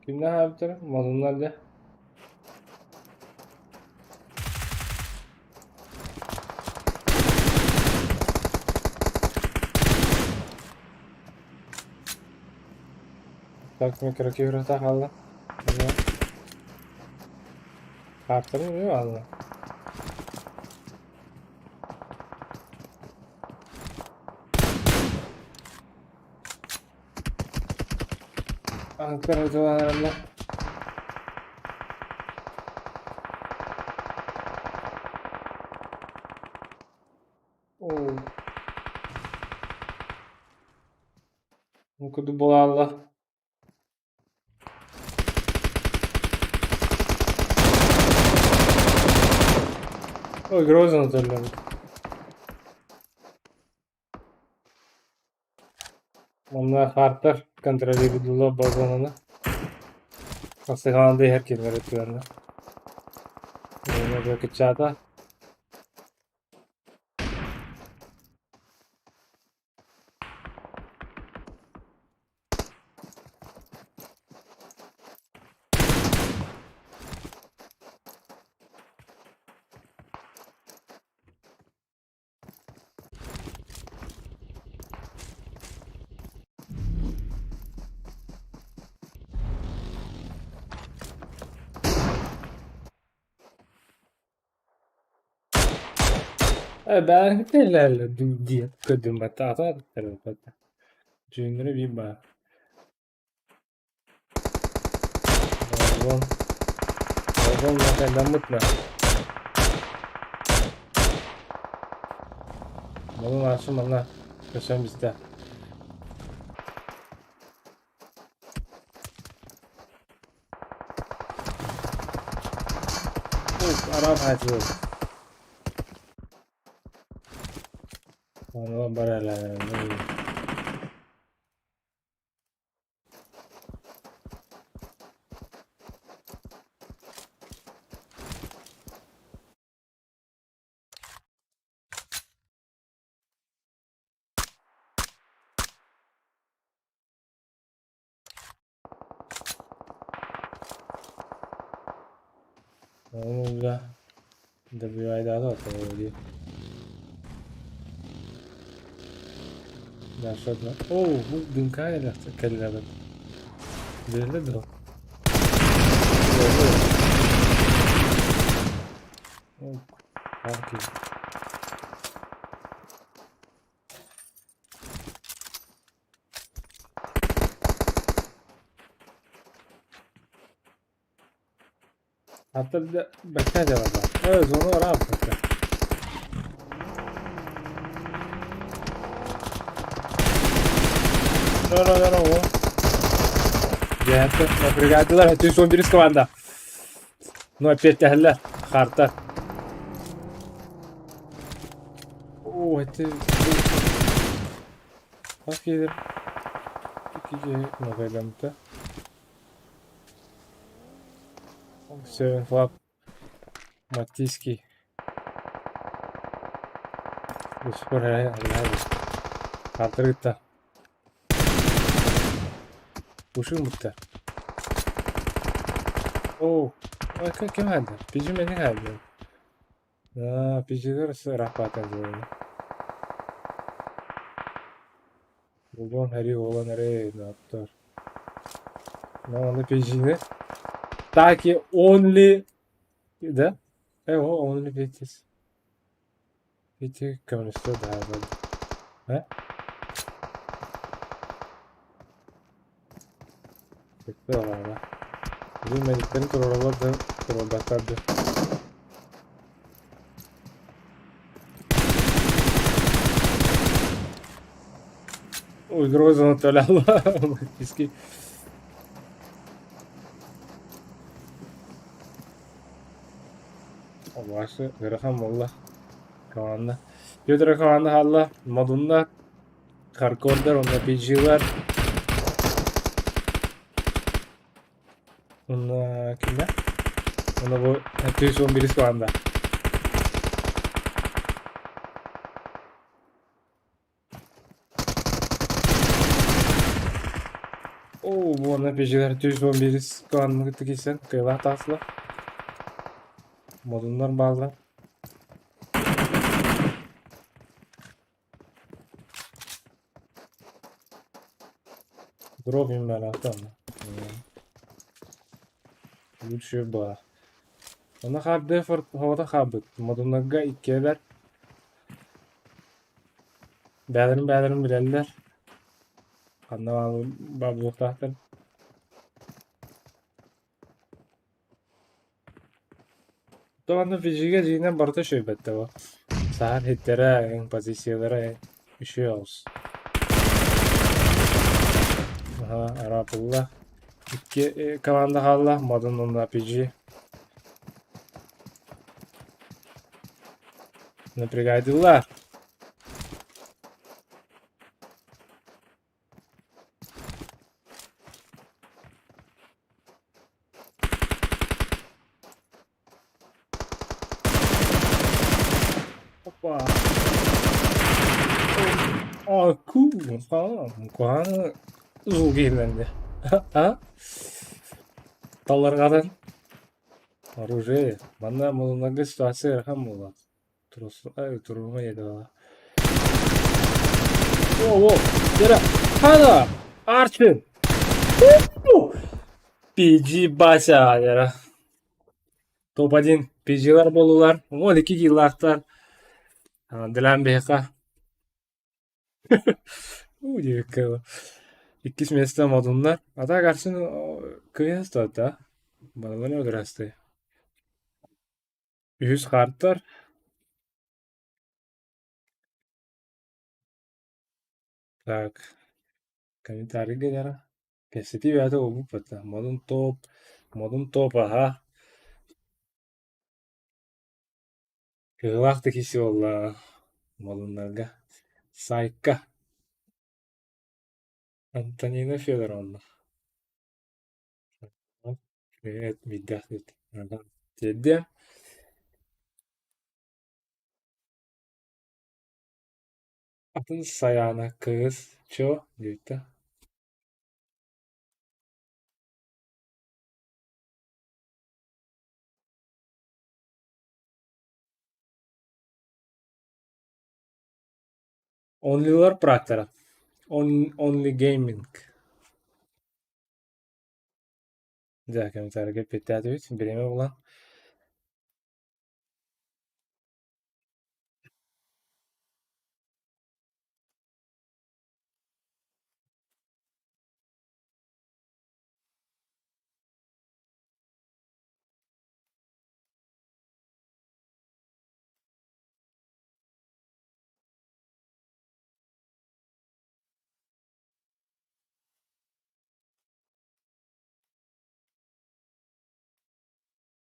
Kimden bitti? Mazlumlar de. Так, микрокиврата хаалла. Хаартарын эмиэ бааллар. Анкара дьылаанараллар. Оо. Бу курдук буолаалла. Ой, Грозно төллөбүт. Манна хаартар контролируйдулар базонаны. Хасыһаан да иһэр кинилэр өттүлэринэ. Уонна кыччаата. Бэйэлэрэ диэн көрдүм-баттаата Дьүһүннэрэ биир баар. Оҕом, оҕом накайдаммыт да. Малын ашы манна көсөн бистэ. Араб хайсыл. Оны баралар. Ону добивайдаата дии. Дальше Оо, бу дыҥкаа кэллэбит. Биэрдэ дуо? Окей. Hatta bir de bekle de var. Evet onu var abi. Bekle. No, no, no, no. Дьэ, напрягадылар, 411 команда. Ну, опять тэһэллэр, хаарта. О, это... Хас киһи икки киһи ногайламмыта. Seven Club Матиский. Супер Хаартыргытта. Ушумутта. Оо, ким хаалла? Пижи мени хаалла. Аа, пижигер рахпаатан дьиэ. Булбон Хари буолан эрэ наптар. Но аны пижини. Так и only да? О, only петис. Пети көмөлөстө да да. Э? Бүттэ ала. Бу медиктерин туруораллар да туруорбаттар да. Ой, грозно төлө Иски. Башы ыарахан буолла. Команда. Петр команда хаалла. Модуннар, Харкордар, онно PG-лар. Онно кимнэ? Онно бу 411 команда. Оо, бу онно PG-лар 411 команданы кытта киирсэн кыайылаах таҕыстылар. Модуннар бааллар. Дробим баар. Лучше баар. Онно хаардыы оҕото хаалбыт, Модуннарга иккиэлэр, бэйэлэрин-бэйэлэрин билэллэр, ханна баар буолуохтаахтар. Оттон физигэ дьиҥинэн барыта үчүгэйбэт да Саһан иһиттэрэ, позициялара үчүгэй оҕус. Аһа, араапылла. Икки команда хаалла, Модун уонна PG. Напрягайдыллар. Опа. О, куһаҕан звук иһиллэннэ. А? Талларҕадан оружие. Манна муннарга ситуация ыарахан буолла. Турума едала. О, о, Дера, Хана, Арчин. PG Бася, дера. Топ-1 PG-лар буоллулар. 12 киилаахтар. Дилан биһиэхэ. Уу Иккис миэстэ модуннар. А так Арсен кыайа сытта. Балалар өлөрөстэй. Үһүс хаартар. Так, комментарийга дара. Кэпсэтии бэйэтэ буолбуппут. Модун топ, модун топ аһа. Кыһылаах да киһи буолла модуннарга. Сайка. Антонина Федоровна. Привет, биирдээх Тиэрдиэ. Атын Сайаана кыыс чуо диэбитэ. Only'лар практора. Only Gaming. Дьэ, комментарийга эппиэттээтибит. Бириэмэ булан.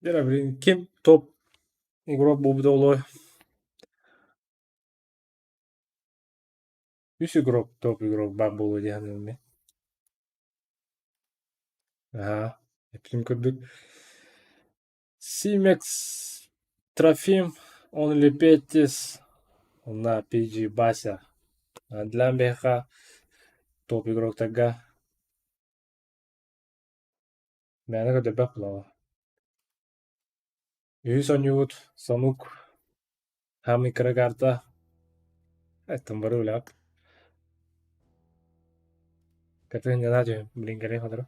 Дьэ, блин, ким топ игрок буолбута буолуой? Үс игрок топ игрок баар буолуо дии саныыбын мин. Аһаа, эппитим курдук. Симекс Трофим, Only Pettis, уонна PG Бася. Для биһиэхэ топ игроктарга мээнэ көрдөрбөт буолаҕа. Үһүс оонньуубут Сонук Хаамый кыра карта Эттэн бары үлэҕит. Катын дьонаа түһүн, блин кэлин сотору.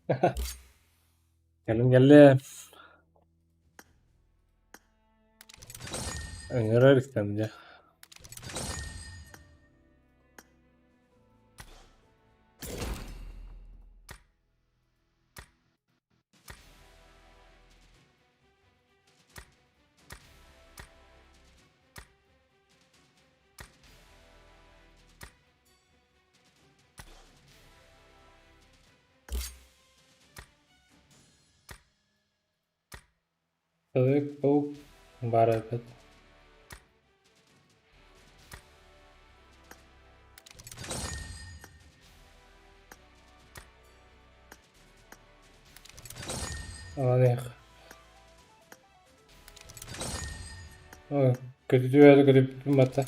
Кэлин кэллэ. Ыҥырар истэм дьэ. Человек-паук баар эбит. Эх. Көтүтүө көтүппүн батта.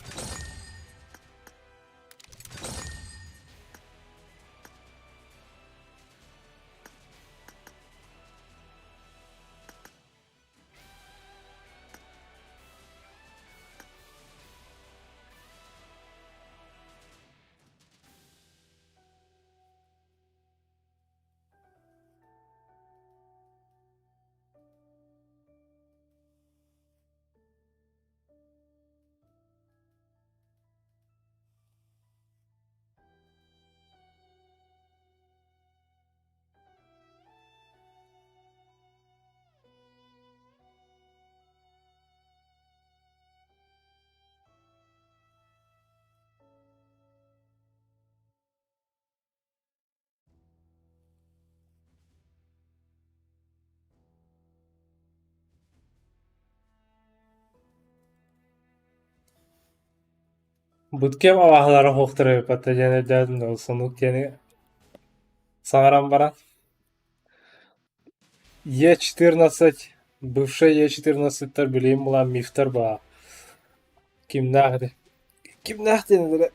Буткем абааһылара суохтара эбит диэн өйдөөтүм да, ол сонук диэни саҥаран баран Е14, бывшай Е14-тар билигин булан мифтэр баар. Кимнээх этэ? Кимнээх диэн этэрэ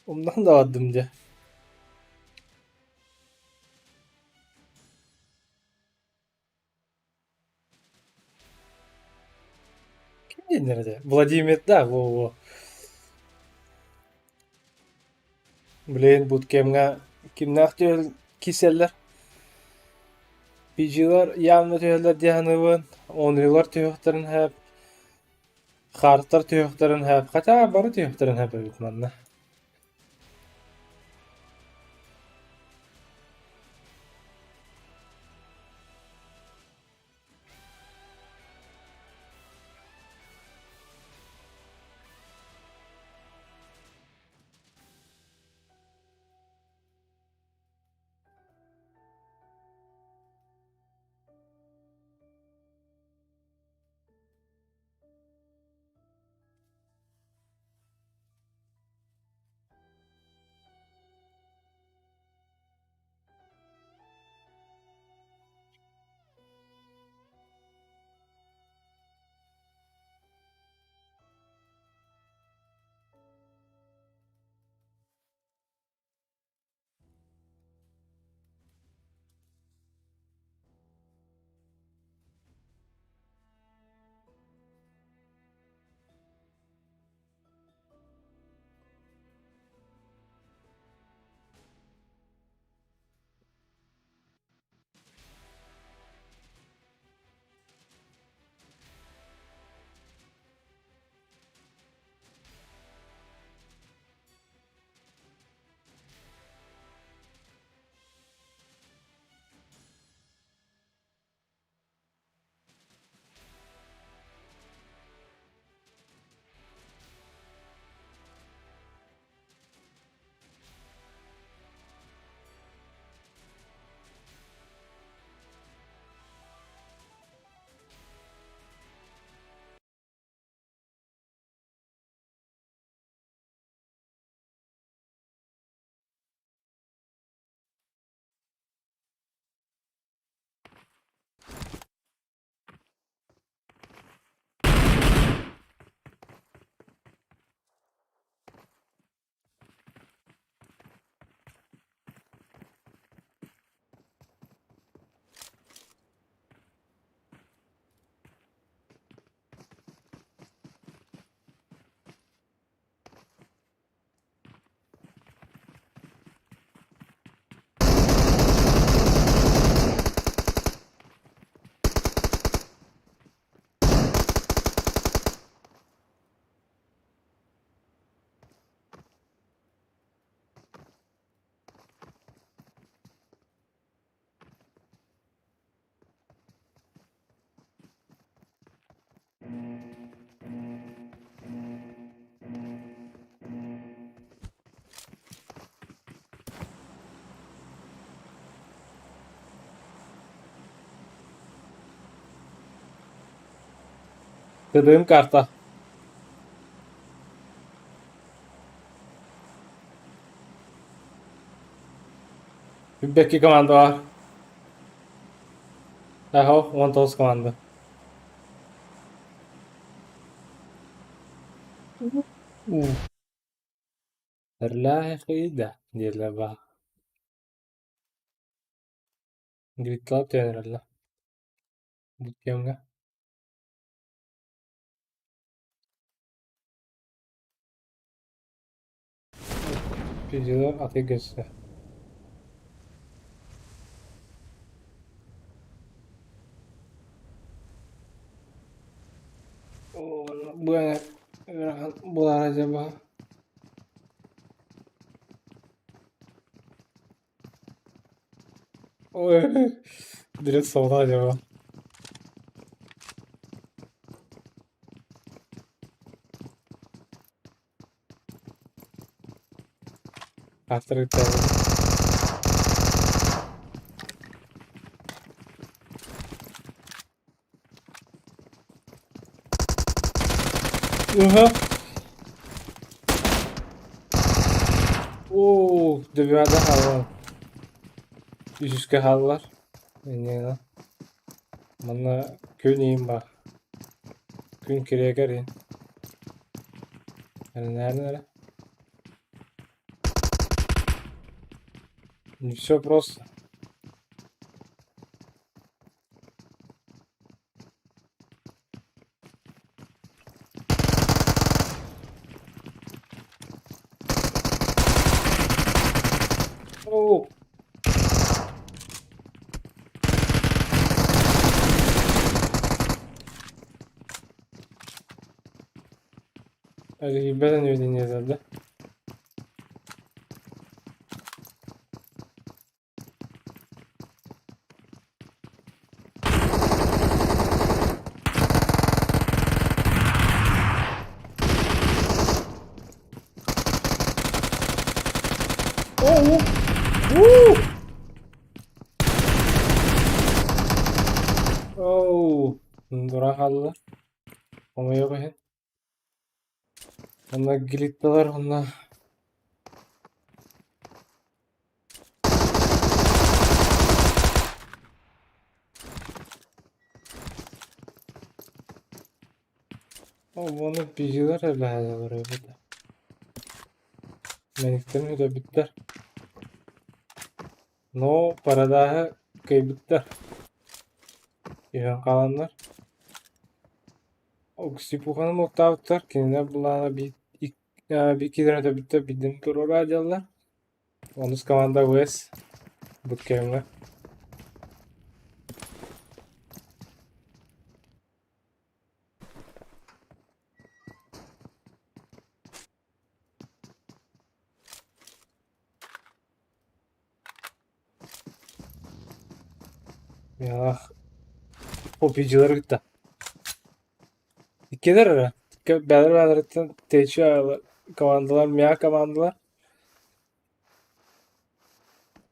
умнан да бардым дьэ. Ким диэннэр этэ? Владимир да, во-во. Блин, буткемҥа кимнээх түһэл киирсэллэр? PG-лар явно түһэллэр дии саныыбын, Онрилар түһүөхтэрин сөп, Хартар түһүөхтэрин сөп, хотя бары түһүөхтэрин сөп эбит манна. Тыдыым карта. Бэкки команда бар. Эхо, 19 команда. Эрлээхийдэ диэллэр баар. Гритлап түһэн Бу кэмҥэ Пизилар аты көстө. Бу ыарахан буолаара дьэ баҕа. Ой, direkt solda acaba. After Уһа. Оо, дөбүөдэ хаалла. Үсүскэ хааллар. Инньэ Манна күн иин баар. Күн кириэгэр иин. Эрэнээрин эрэ. Не все просто. Оо. Эрийбэтэн үөдэниэ да. Оо! Уу! Оо! Туран хааллылар. Хомойуох иһин. Онно глитталар онно Ону пиздилэр эбээдэлэр эбит. Мэниктэрин үтэбиттэр. Но парадааһы кыайбыттар. Иһэн хааланнар. Оксипуханы муоктаабыттар, кинилэр былаана биир киирэн өтөбүттэр биирдэн туруора дьаллар. Онус команда ВС бу кэмҥэ. Миэхэ OPG'лары кытта. Иккилэр эрэ. Бэйэлэр-бэйэлэриттэн тэйиччи командалар, миэхэ командалар.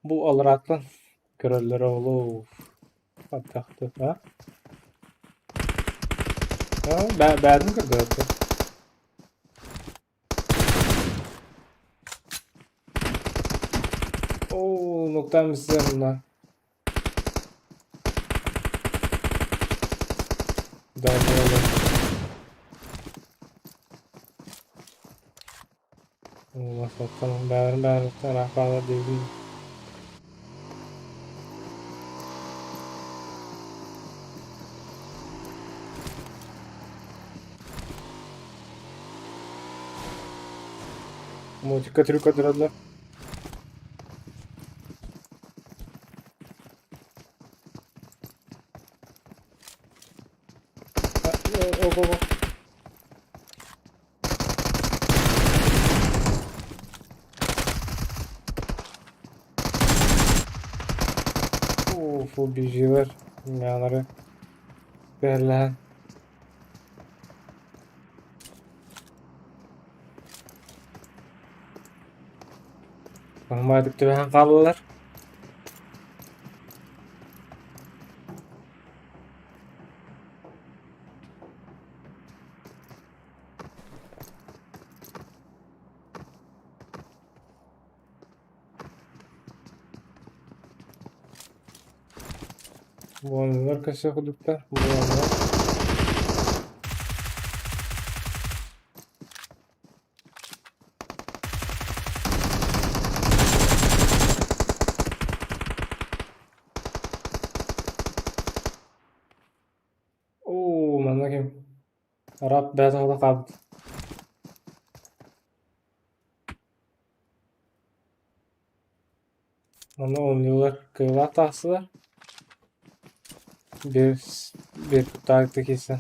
Бу алларааттан көрөллөрө олус ардахты а? А, бэйэтин көрдөрөттө. Оо, нуктаан мына. Да, да, Бэйэлэрин бэйэлэриттэн ыраах бааллар диэбитим. Мотика трюк көрдөрөллөр. Ого. Уф, убеждилэр. Мялары. Бэрлээн. Маһымаатык түбэһэн хааллылар. Буоланнар көсө курдуктар, буоланнар. Оо, манна ким? Араб бэйэтэ хаалбыт. Ону оонньуулар кыылаах тахсылар. Биир биир куттаах киирсэн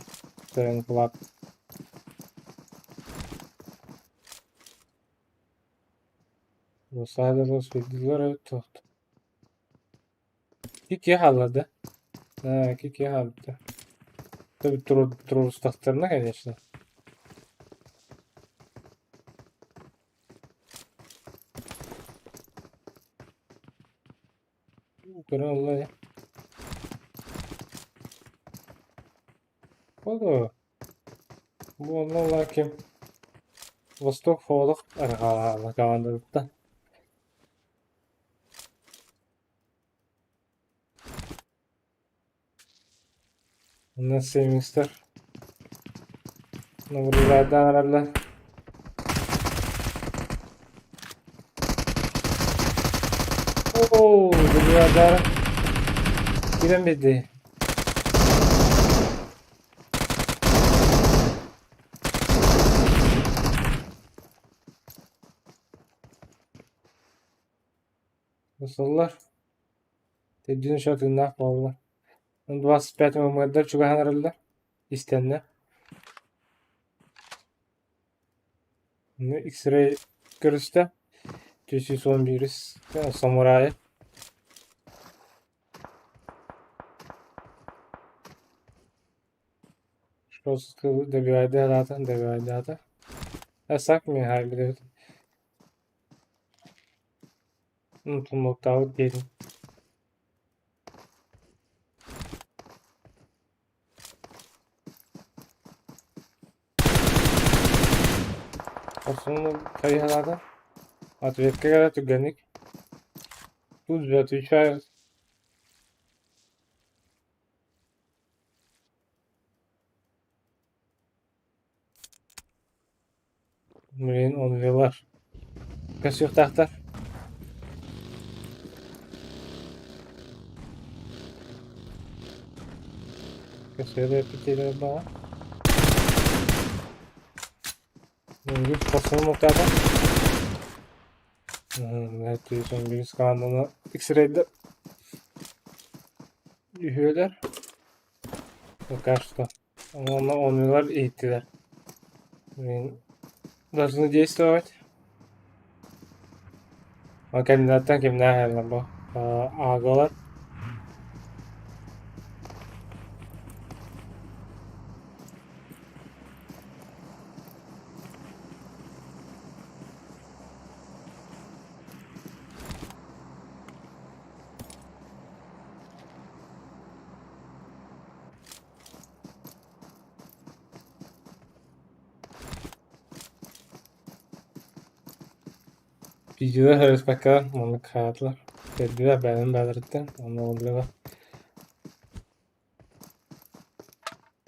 төрөн кылаат. Саадалар Икки хаалла да? Аа, икки хаалбыта. Туруорустахтарына, конечно. Көрөн ылла ээ. Ол бу онно ыла ким Восток Холох арҕаалаала командатыттан. Онно семистр наблюдайдаан эрэллэр. Оо, наблюдайдаары киирэн биэрди. Сыллар Төрдүн еще тыыннаах буолла. 25 мымырдар чугаһан эрэллэр. Истэннэ. X-ray көрүстэ. 411 самурайы. Что добивайдаата, добивайдаата. Эсак Михайлович. Тумуктаабыт диэтим. Хорсуннук хайыһалаата. Ответка кэлэ түргэнник. Тут же отвечаю. Блин, онвилар. Көсүөхтаахтар. Көсүөлэ эппитиэлэр баҕа. Үгүс хорсун муктаата. Түһүс команданы X-рейдер үһүөлэр. Пока что. Уонна оннулар иһиттилэр. Должны действовать. Ол кэнниттэн кимнээх эрэллэр бу аагалар. Видео көрүспэккэ маннык хааллар. Көрдүлэр бэйэлэрин бэйэлэриттэн онно ыллылар.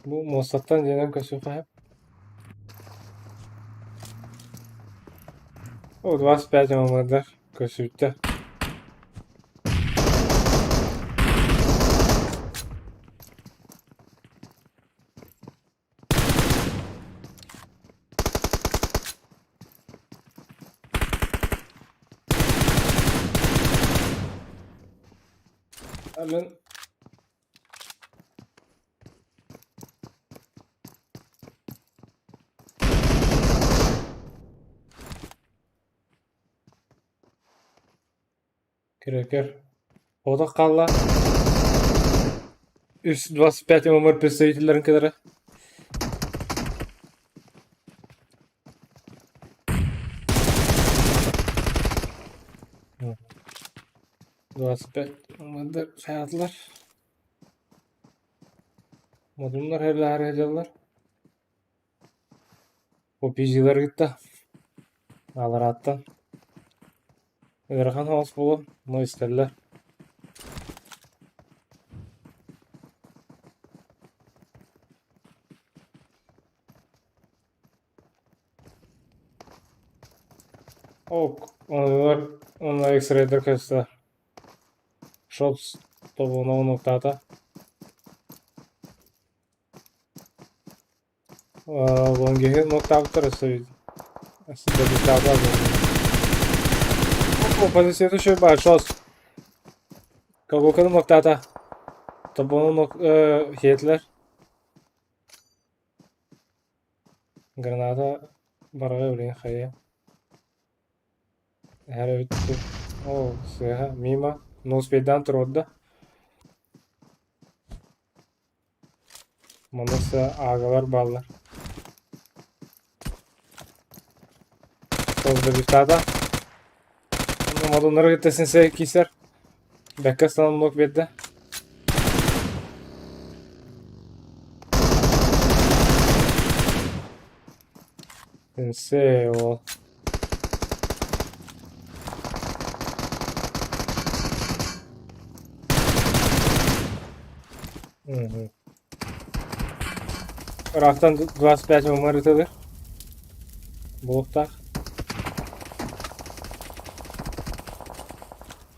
Бу муостаттан дьиэнэн көрсүөххэ сөп. О, 25 мамырдар көрсүбүттэр. Мин Крекер. Оҕото хаалла. Үс 25 мамыр представителлэрин кытары. 25 мамырдар саятылар. Модуннар херлаары сылдьаллар. Опизилар кытта аларааттан ыарахан соҕус буолуо, но истэллэр. Оннугар уонна X-рейдер көстө. Шотс тобугуна унуктаата. Лонгиһы нуктаабыттар өссө добивтаата. Позицията үчүгэй баар Шотс. Кабуканы нуктаата. Тобугуна хиэтилэр. Граната барҕа билигин хайа Эһэр эбит Оо, сыыһа, мимо. Ну, успейдаан туруорда. Манна аагалар бааллар. Создавистаата. Модуннары кытта сенсей киисэр. Бэккэ ыстанан блок биэрдэ. Сенсей ол. Мгм. Ыраахтан 25 мымар ытылыр. Буолуохтаах.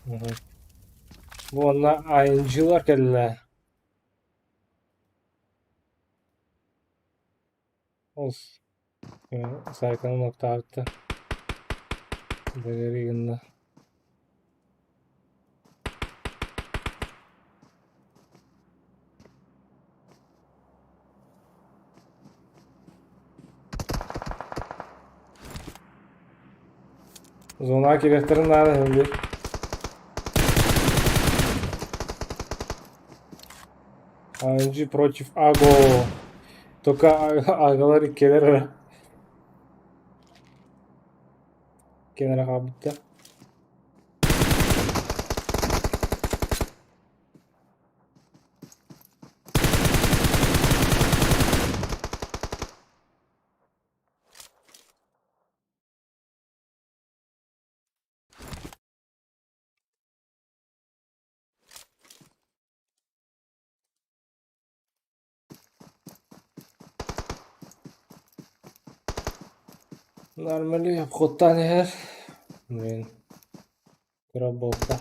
Мгм. Бу уонна ING-лар кэллэ. Ол саайтан оттаабыттар. Бэлэри гынна. Зонаҕа киириэхтэрин наада иһин ANG против Аго. Только агалар иккилэр эрэ. Иккиэн эрэ хаалбыттар. Нормально обходтаан иһэр. Блин, кыра буолта.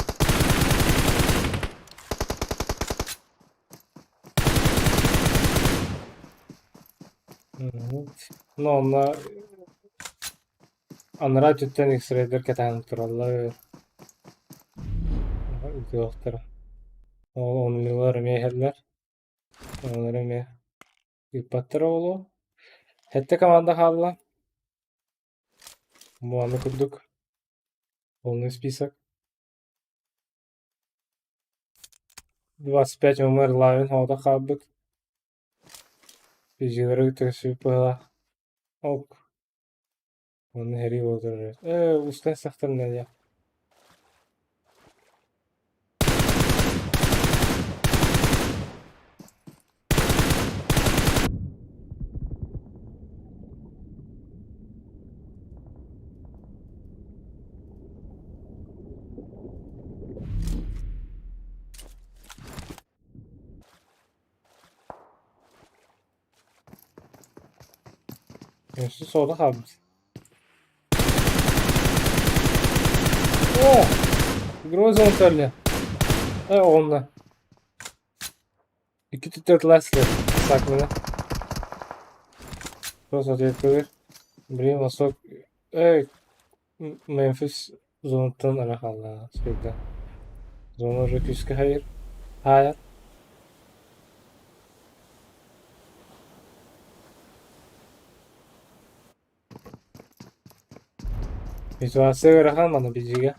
Ну, онно анараа өттүттэн X-рейдер кэтээн тураллар. Ыытыахтара. Ол оннулар эмиэ иһэллэр. Оннулар эмиэ ыыппаттара буолуо. Сэттэ команда хаалла. Бу аны курдук полный список. 25 ММР Лавин оҕото хаалбыт. Физиялары төксүбүт быһыылаах. Ок. Онно сэрии буола турар. Ээ, устан истэхтэринэ диэх. Өссө соҕотох хаалбыт. О! Гроза утарли. Э, оҕунна. Икки түттэр класслар. Сакмына. Просто ответкалар. Блин, Восток. Эй, Мемфис зонаттан эрэ хаалла всегда. Зона уже күүскэ хайыр. Хаайар. Ситуация ыарахан маны биһиги.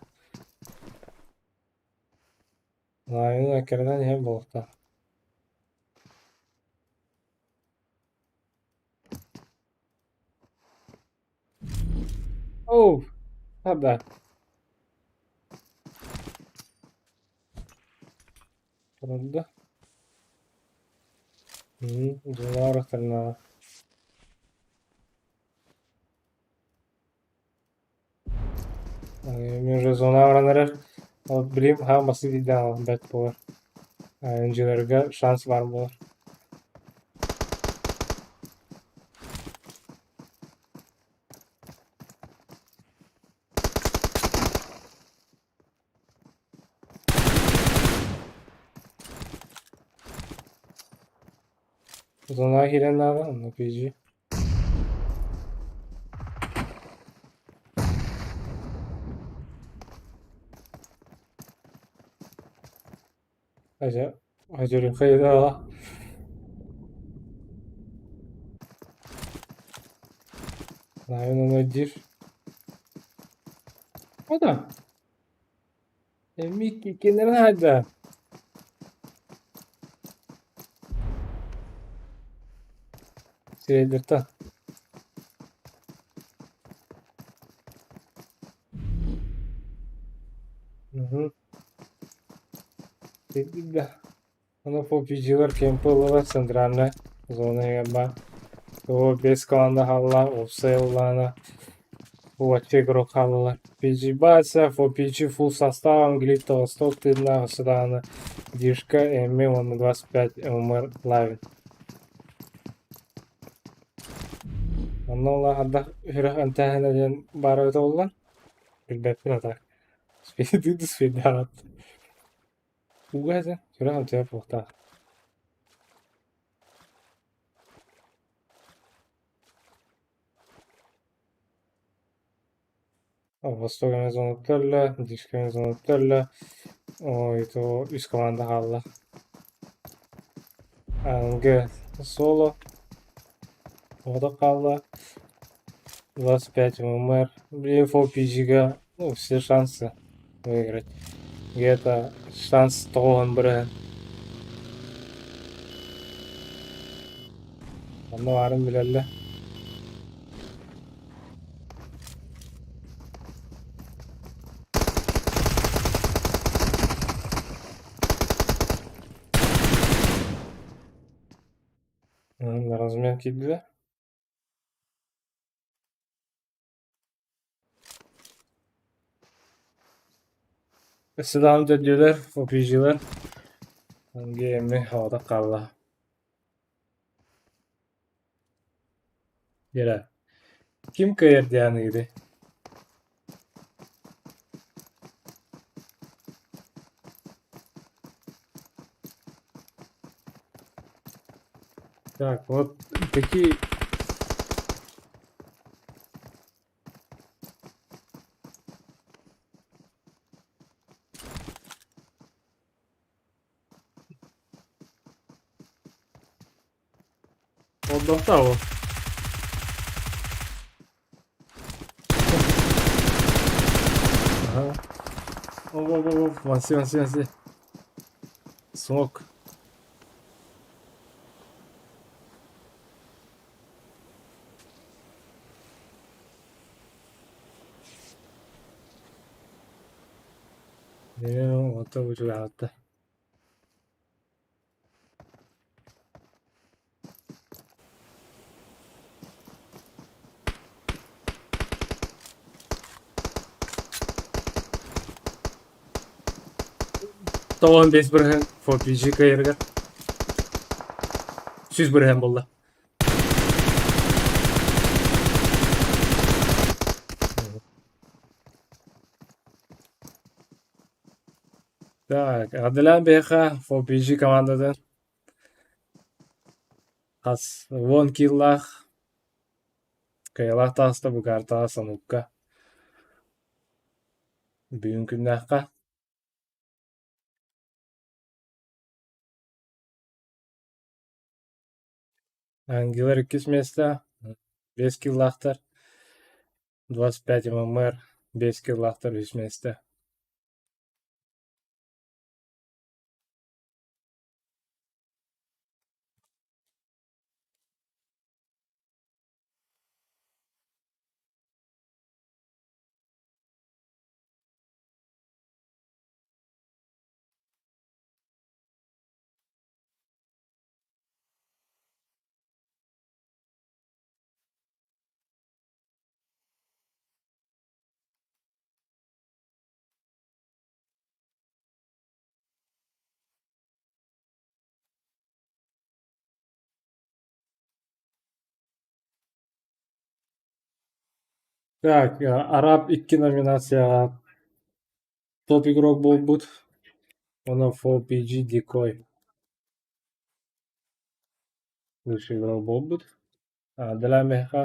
Лайын эккирэтэн иһэн буолуохтаах. Оу, хабда. Турда. Дьулаар ытырнаҕа. Мен уже зона баран эрэр. Ол билим хаан басты диэдээн бэрт буолар. Дьиэлэргэ шанс баар буолар. Зонаҕа киирэн наада, онно PG. 而且还觉得可以的。 Наверное, дир. О да. Микки кинилэр хайда. Сирэйдэртэн. Угу. Да. Ону PUBG-лар кемпи ыллылар центральная зона иһигэр баар. Того биэс команда хаалла, уопсай ыллаана уочча игрок хааллылар. PG Бася, PUBG full состав, Английта, Восток тыыннаах өссө даҕаны Дишка, Эми уонна 25 ММР Лавин. Онно улахан үрэх эмтээһинэ диэн баар эбитэ буолла. Билбэппин а так. Спидыы Ууга этэ, сүрэх эмтээһэ буолуохтаах. Восток эмэ зонаттар өллө, Дишка эмэ зонаттар өллө. Ой, то үс команда хаалла. АНГ соло. Оҕото хаалла. 25 ММР. Блин, 4PG-га ну, все шансы выиграть. Где-то шанс 90%. Онно баарын билэллэр. Размен киирдилэр. Өссө даҕаны төрдүөлэр, OPG-лар ГМ оҕото хаалла. Дьэ, ким кыайар диэн ыйытый? Так, вот такие. Олдохтоо. Ага. Оп, оп, оп, оп, манси, манси, манси. Смок. Оттон учугаатта. 95% 4PG кыайарыгар 100% буолла. Так, Аделян биһиэхэ 4PG командатын хас 10 киллаах кыайыылаах таҕыста бу картаҕа Санукка. Бүгүн күннээххэ. Ангеллар иккис миэстэ, 5 киллаахтар, 25 ММР, 5 киллаахтар үһүс миэстэ. Так, Араб икки номинацияҕа топ игрок буолбут уонна 4PG Дикой. Лучший игрок буолбут. Далаа миэхэ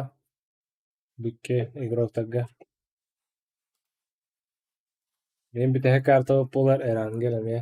бүкке игроктарга. Мин бүтэһик картабыт буолар Эрангел эмиэ.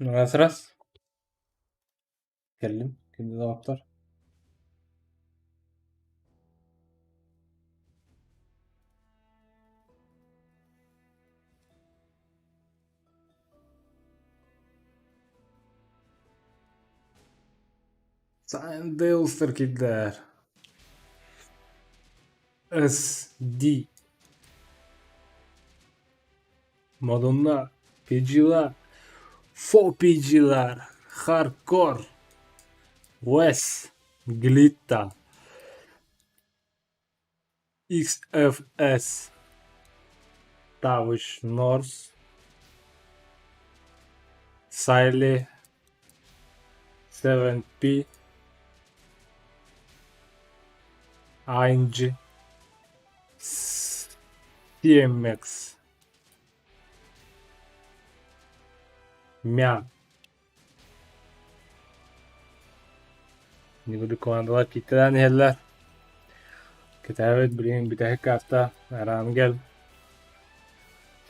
Раз раз. Кэллим, күндү доҕоттор. Сандейлстер киллэр. SD. Модунна, PG-лар, 4PG-лар, Hardcore, West, Glitta, XFS, Tavish North, Siley, 7P, ANG, CMX, Мя. Нигуду командалар киттэлээн иһэллэр. Кэтээбит билигин бүтэһик карта Арангел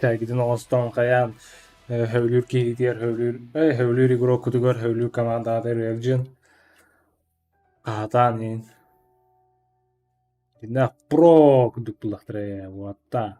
сэргитин оҥостон хайаан сөбүлүүр киһитигэр сөбүлүүр сөбүлүүр игроккутугар сөбүлүүр командаҕытыгар ыалдьын хаһатаан иһин Итиннээх про курдук буллахтара ээ уоттаа.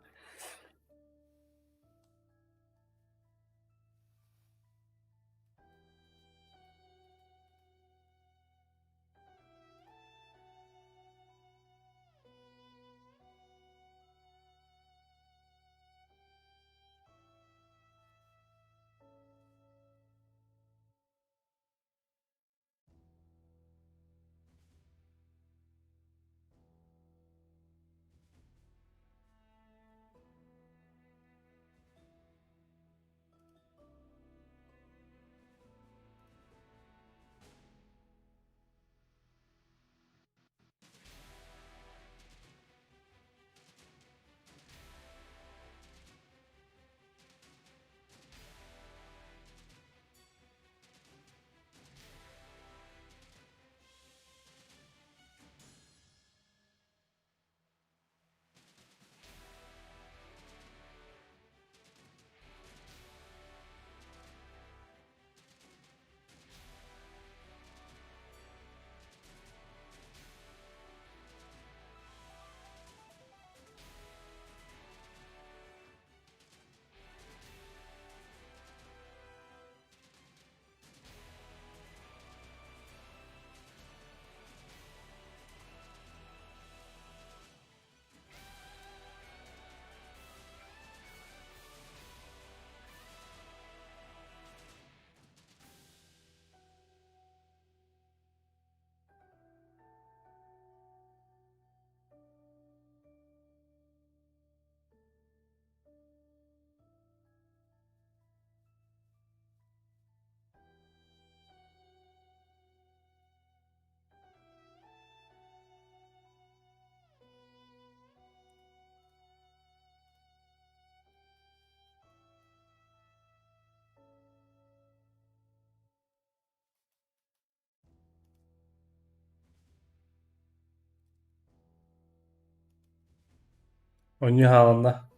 Онньу хаалынна.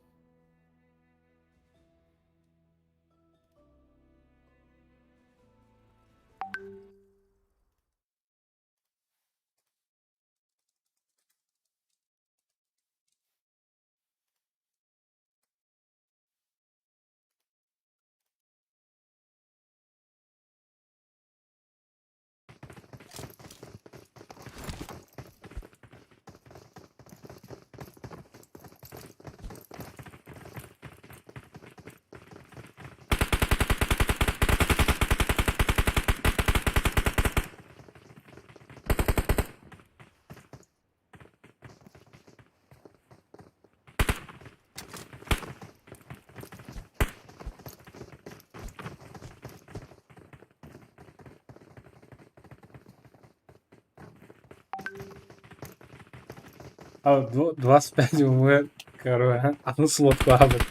25 ВВ, короче, атын слотка аабыт.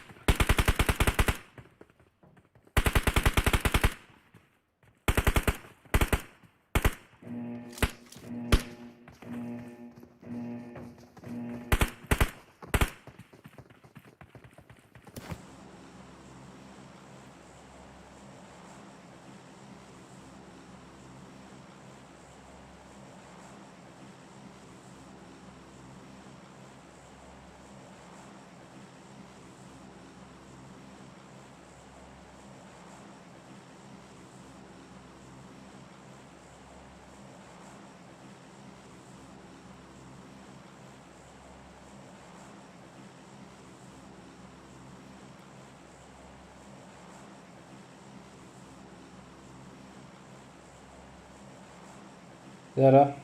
Эрэ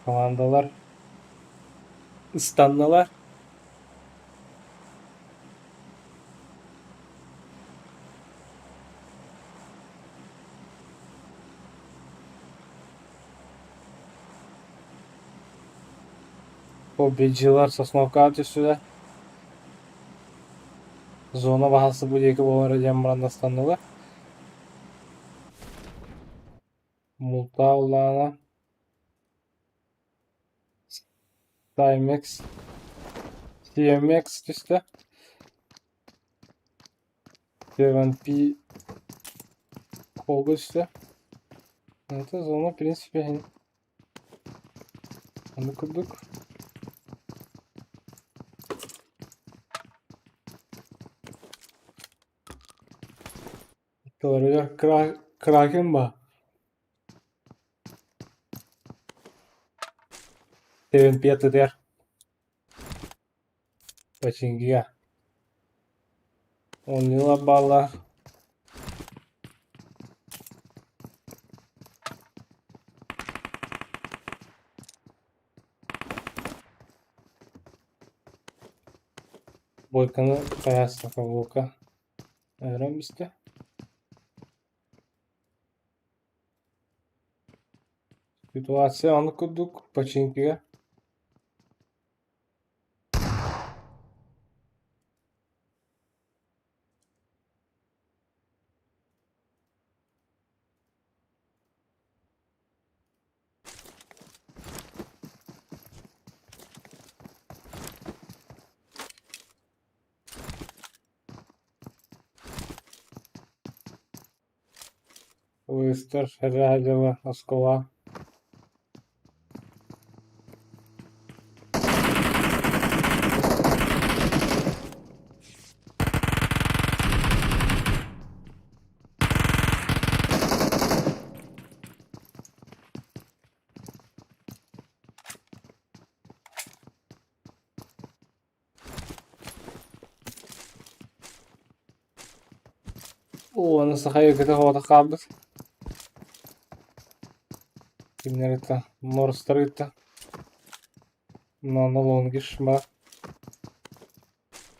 командалар ыстаннылар. Победилар Сосновкаҕа түстүлэр. Зона баһаалыста бу диэки буолара диэн баран ыстаннылар. Мултаулаана Timex TMX түстэ. 7P холга түстэ. Это зона, в принципе, Аны курдук. Иккилэригэр Кракен ба? Тэвэн пятытыгар Пачингига Оонньуулар бааллар. Бойканы хайаастака өлөрөн бистэ. Ситуация оннук курдук Починкига. Лыстар Рядова Москва. Уонна саха өкөтө оҕото хаалбыт. Кимнэр ытта? Морстар ытта. Манна лонгиш баар.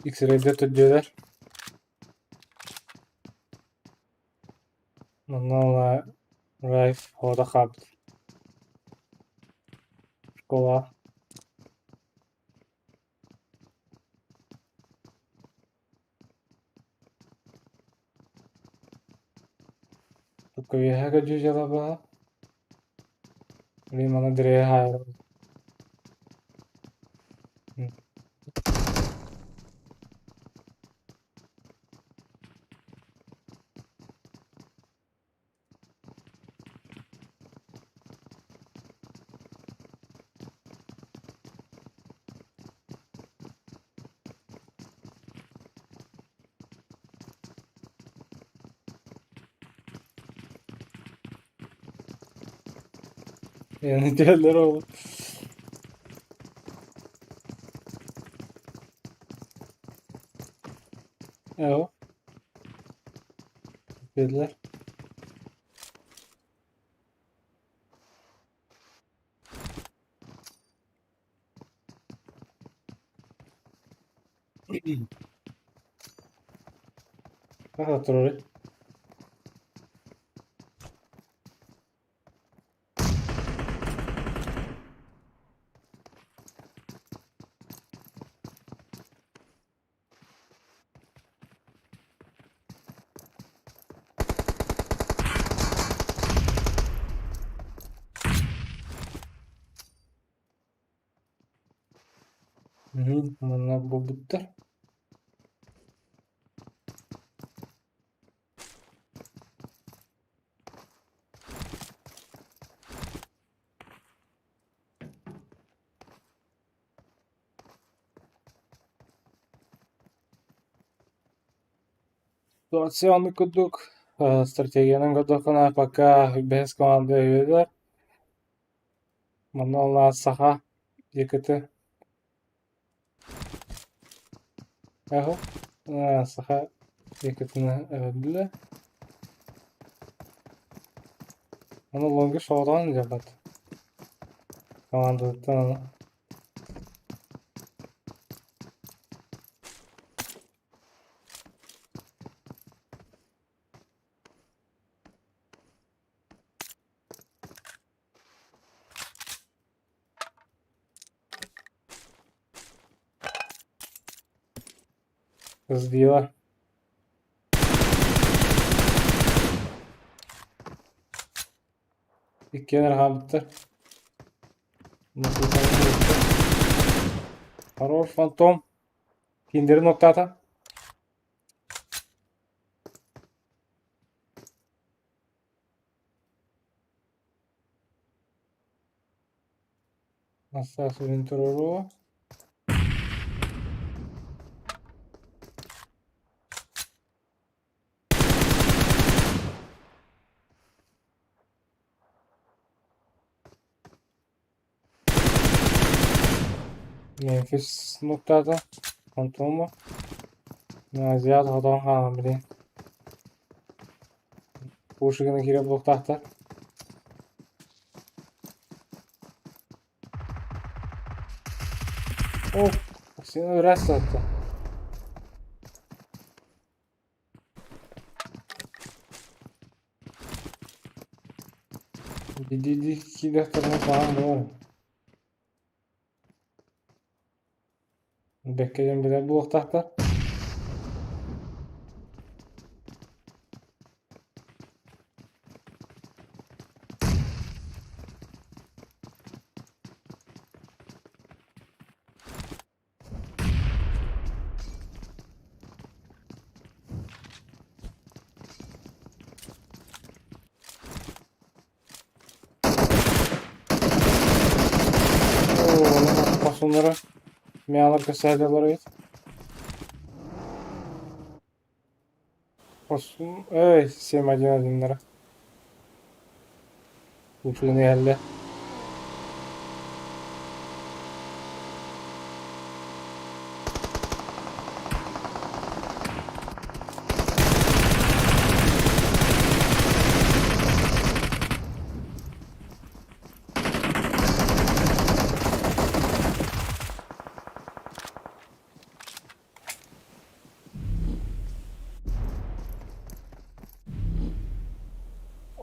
X-рейдер төрдүөлэр. Манна Райф оҕото хаалбыт. Школа. Куйаһа дьүдьэлэ Мин маны Yani diğerleri oldu. Evet. Dediler. Хата турар. Манна буолбуттар. Ситуация курдук стратегиянан көрдөххүнэ пока бэһис команда өйүлэр. Манна ол Саха ЕКТ Аһы Саха ЕКТ-ны эҕэрдэлээ. Ону Лонги соҕотоҕун дьарбат. Командатыттан аны Сдела. Иккиэн хаалбыттар. Хорош фантом. Киндерин оттаата. Настаа сүрүн туруоруу. Мемфис нуктаата. Фантома. Азиат хотон хаалан билин. Пушиганы киирэр буолуохтаахтар. О, син ыраас сытта. Диди киидэхтэринэ саҕан буолар. Бэккэ диэн билэр буолуохтаахтар. Хосуннара мялар көсөөдөлөр эбит. Хосун эй 7-1-1-лара. Учугун иһэллэ.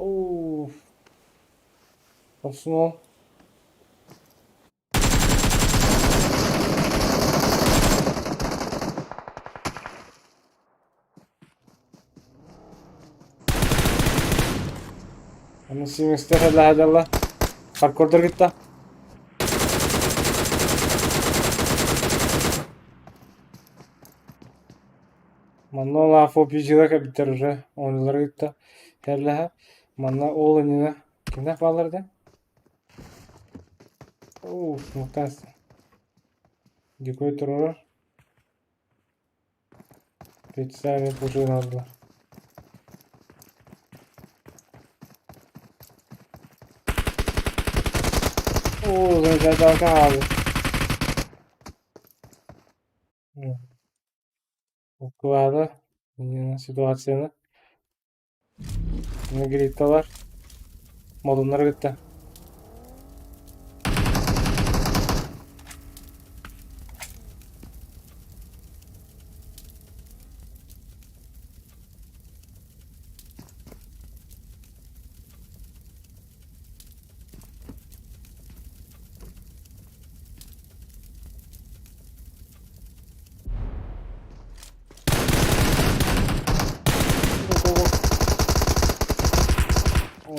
Оу. Olsun. Аны сиҥэстэр элэһэ Паркурдар кытта. Манна ол АФО-пижила кэбиттэр уже оонньуулары кытта кэллэһэ. Манна ол иннинэ кимнээх бааллар этэ? Уф, муктаас. Дикой турар. Специальный пружина алдылар. Оо, замечательно хаалбыт. Уклада ситуацияны Негритталар модуннары кытта.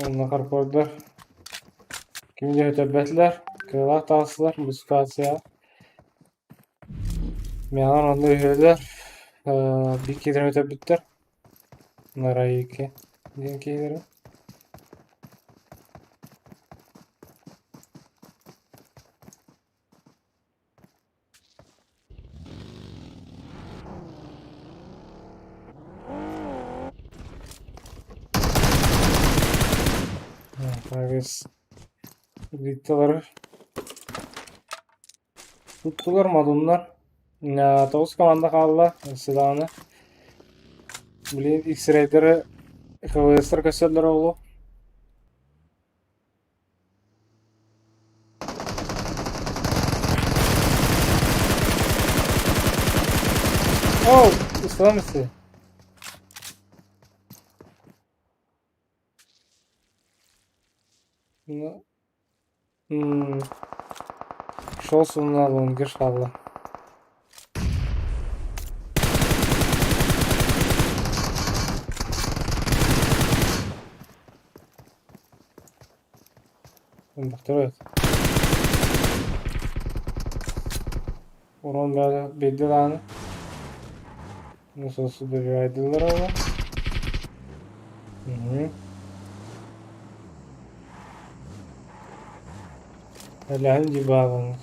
Онно карпордар ким диэки өтөрбөтүлэр, кыалаах таҕыстылар бу ситуацияҕа. Миэхэ онно үһүөлэр, биир киһилэрин өтөрбүттэр. Нарайки диэн киһилэрин. Агыс Викторлар туттулар модуннар. Тоҕус команда хаалла өссө даҕаны. Блин, X-рейдеры ХВС-тар көрсөллөр оҕолу. Оу, ысламысы. Ну, Шел на лонге шалла. Второй. Урон биэрдэ даҕаны. Насосы добивайдылар оҕо. Элэһин дьыбаалаҥ.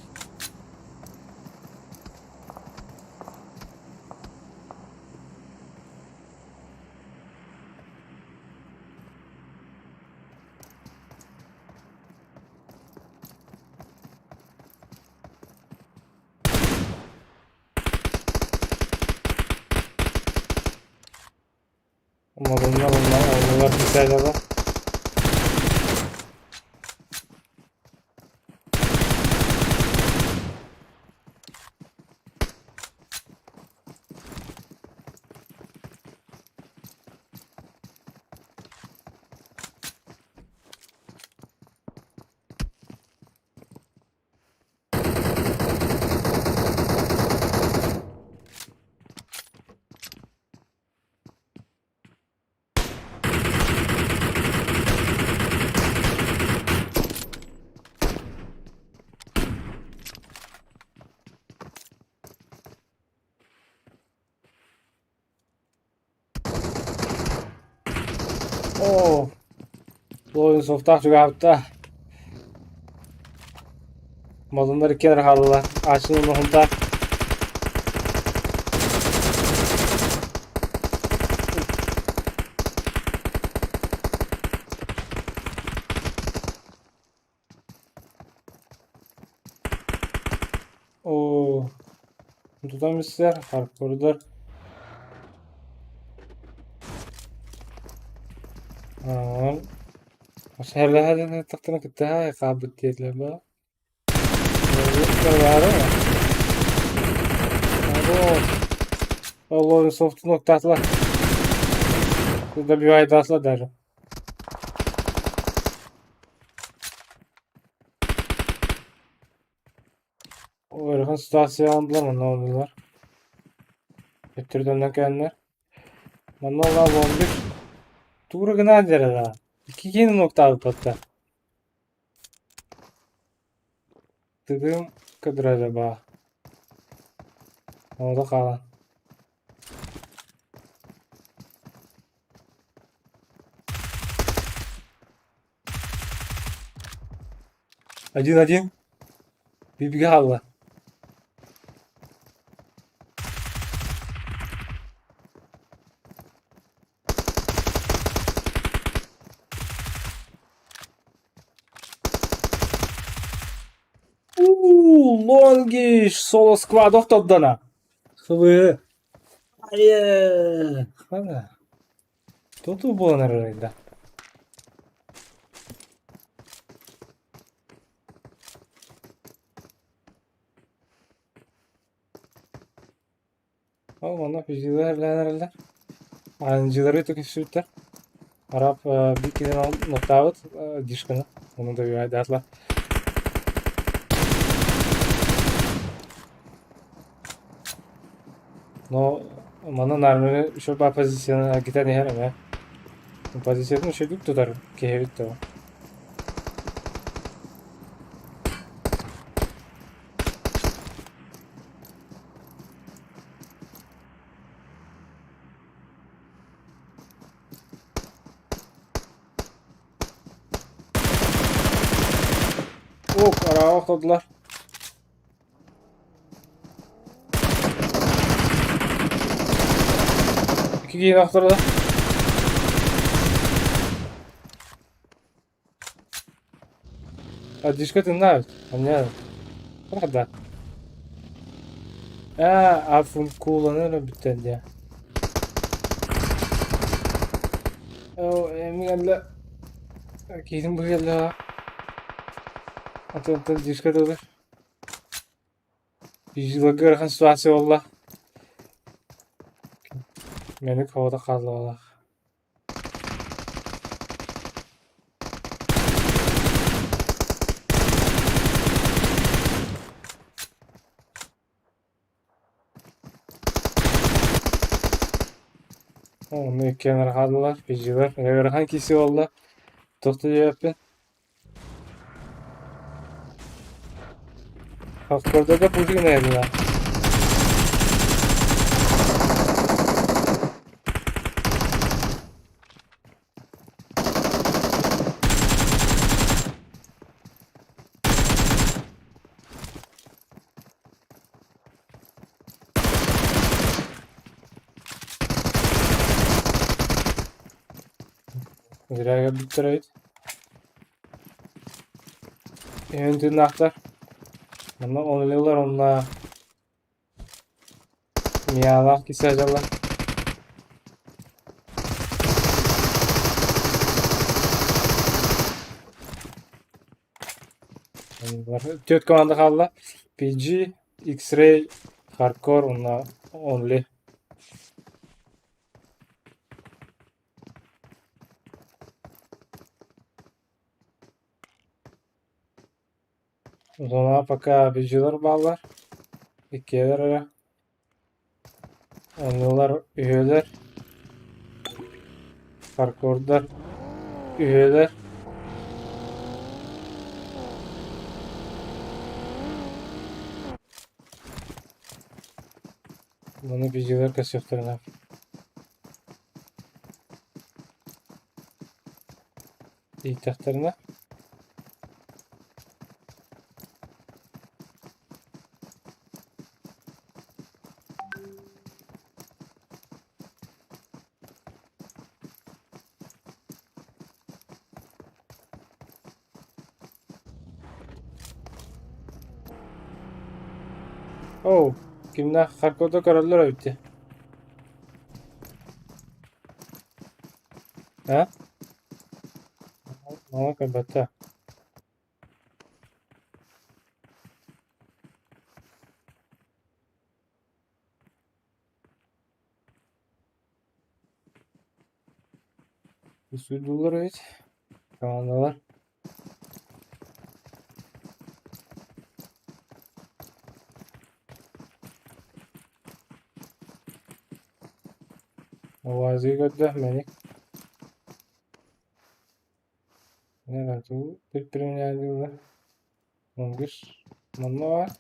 Модуннар оннулар кисээлэрэ. Оо, Лоинсовтаах чугаһаабыта. Модуннар иккиэн эрэ хааллылар. Аачын уонна Хунтаар. Оо, тутан истэр, хардкордар. Аа, Сэһэргэһэ кытта хаалбыт диэтилэр баа. Лоинсовтун Добивайдаатылар даже. Ыарахан ситуация оҥордулар, манна оҥордулар. Өттүрдэннэ кэлэннэр. Манна олаа ломбик туура гынаан дьэрэ да. Икки киһини нуктаабыппат да. Тыгым кыдыра баа. Оҕото хаалан. Один-один. Бибигэ хаалла. Уу, Лонгиш соло сквад охтордоно. Хыбы. Айы. Хана. Туту буолан эрэр да. Ол онно физилэр эрэллэр. Анжылары түкүсүттэр. Араб бикинен ноктаабыт дишканы. Оны да үйайдаатла. Но манан армияны еще по позицияны гитан иһэр эмэ. Позициятын үчүгдүк тутар киһибит да. Ок, арааҕа охтордулар. Икки киһини охтордо. Одежка тыннаабыт. Анньа. Правда. Аа, афункуланы эрэ бүттэн дии. Оо, эмиэ киһитин быһыылаах. Атын дишка тылыр. Ыарахан ситуация буолла. Мэник оҕото хааллаҕалаах. Онно иккиэн хааллылар, физилэр. Ыарахан киси буолла. Туох да диэбэппин. Хаккордорго пушка наверное. Зря бүттэр эбит. Эһэн тыыннаахтар. Манна онлилар онно Миялаах кисе дьалла. Түөрт команда хаалла. PG, X-Ray, Hardcore уонна Only. Зона пока PG-лар бааллар. Иккиэлэр эрэ. Оннулар үһүөлэр. Паркурдар үһүөлэр. Маны PG-лэр көрсүөхтэринэ. Ииттэхтэринэ Оо, кимнээх Харкода көрөллөр эбит дии. А? Ону көрбөттөр. Үсүйдүүлэр эбит. Командалар. Уазига көрдө мэник. Не туу предприниматель Монгуш манна баар.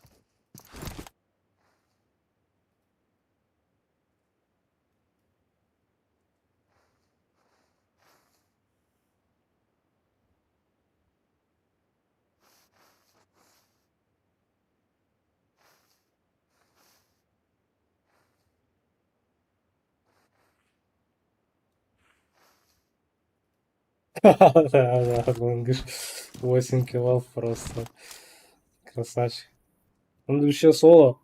Да, да, Лонгиш 8 киллов просто. Красавчик. Он еще соло.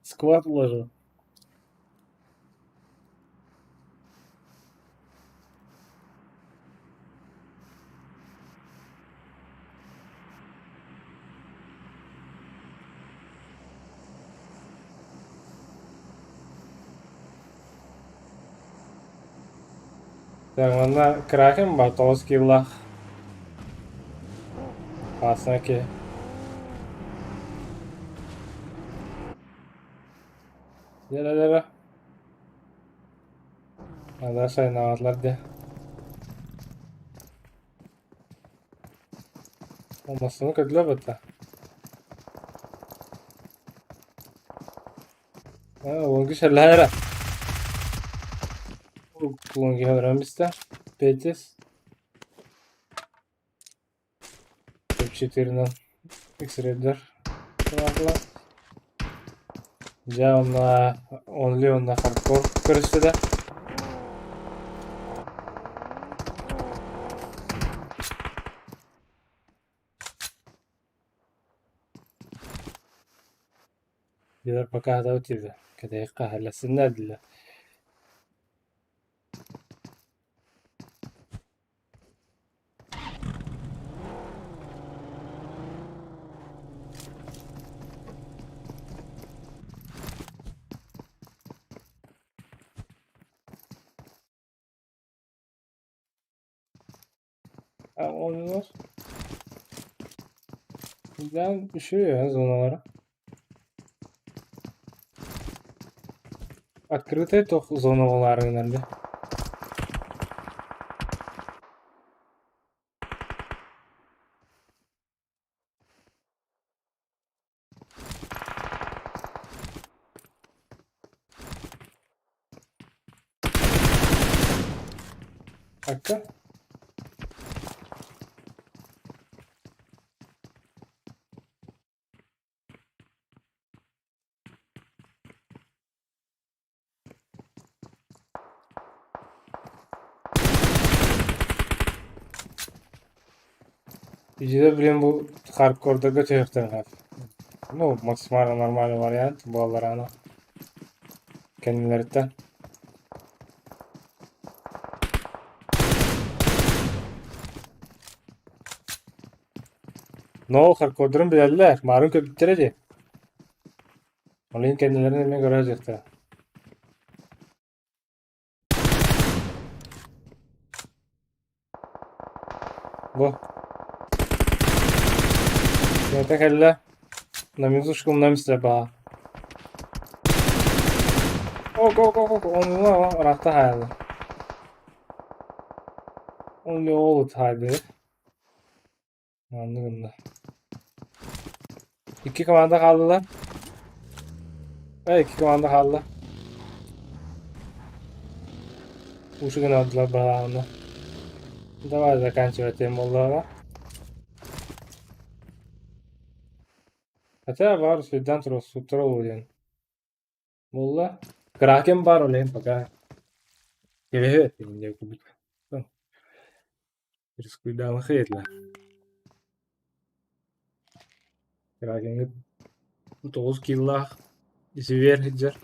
Сквад вложил. Так, манна Кракен бар, 9 киллах. Классно ки. Дere-дere. Ада сайнаабатлар дии. Массыына көрдүлэр батта. Лонги шерлэһэ Лонги өлөрөн бистэ. Петис. F4-нан X-рейдер тураатылар. Дьэ онно Only онно хардкор көрүстүлэр. Дилер пока хатабыт дииллэр. Кэтэһиэххэ хаһаллассыннар дииллэр. Onlar ben düşüyor ya zonalara. Открытый тох зоналарынан да. Dakika. Ичиде блин бу хардкордарга төһөхтөн. Ну, максимально нормальный вариант буолларана. Кэннилэриттэн. Но хардкордарын билэллэр, маарын көрбүттэрэ дии. Ол иһин кэннилэрин эмиэ көрө сылдьыахтара. Бу. Киһитэ кэллэ. На минуточку умнам истэ баа. Ок, ок, ок, ок, онуна ыраахта хаайаллар. Ол ол хаайдыбыт. Маннык гынна. Икки команда хааллылар. Икки команда хаалла. Уши гынардылар баҕаҕына. Давай заканчивать буоллаҕа. Хотя бар сыйдан туруорсуттар диэн. Буолла. Кракен бар ол пока. Кэбиһэ курдук. Рискуйдаан хетлэ. Кракеҥҥа 9 киллаах сибиэр сылдьар.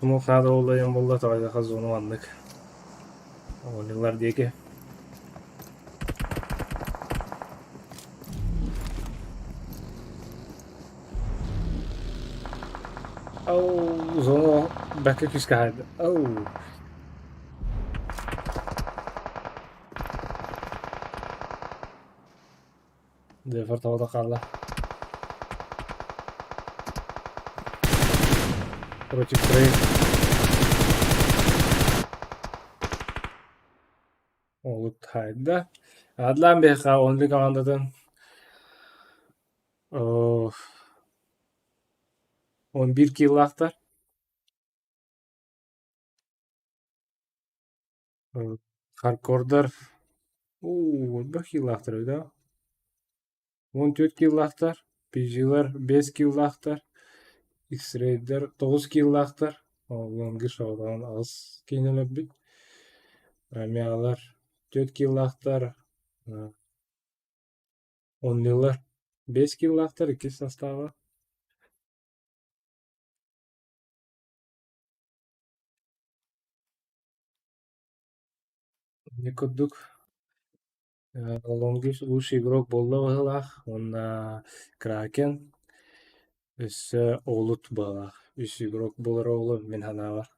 Тумул хаада буолла диэн буолла тоҕойдохо зона маннык. Оонньуулар диэки. Оу, зона бэккэ күүскэ хаайда. Оу. Дефор тоҕо хаалла. Против троих. Олуттайда. Адлан биһиэхэ онли командатын 11 киллаахтар. Хардкордар уу элбэх киллаахтар эбит аа. 14 киллаахтар, PG-лар 5 киллаахтар, X-рейдэр 9 киллаахтар, Лонгиш оҕотоҕун 8 киһини өлөрбүт. Ромеолар 4 киллаахтар, Оннилар 5 киллаахтар иккис састааба. Ини курдук Лонгис лучший игрок буолла быһыылаах уонна Кракен өссө Олут быһыылаах. Үс игрок буолар оҕолор мин санаабар.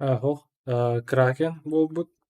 Оһох Кракен буолбут.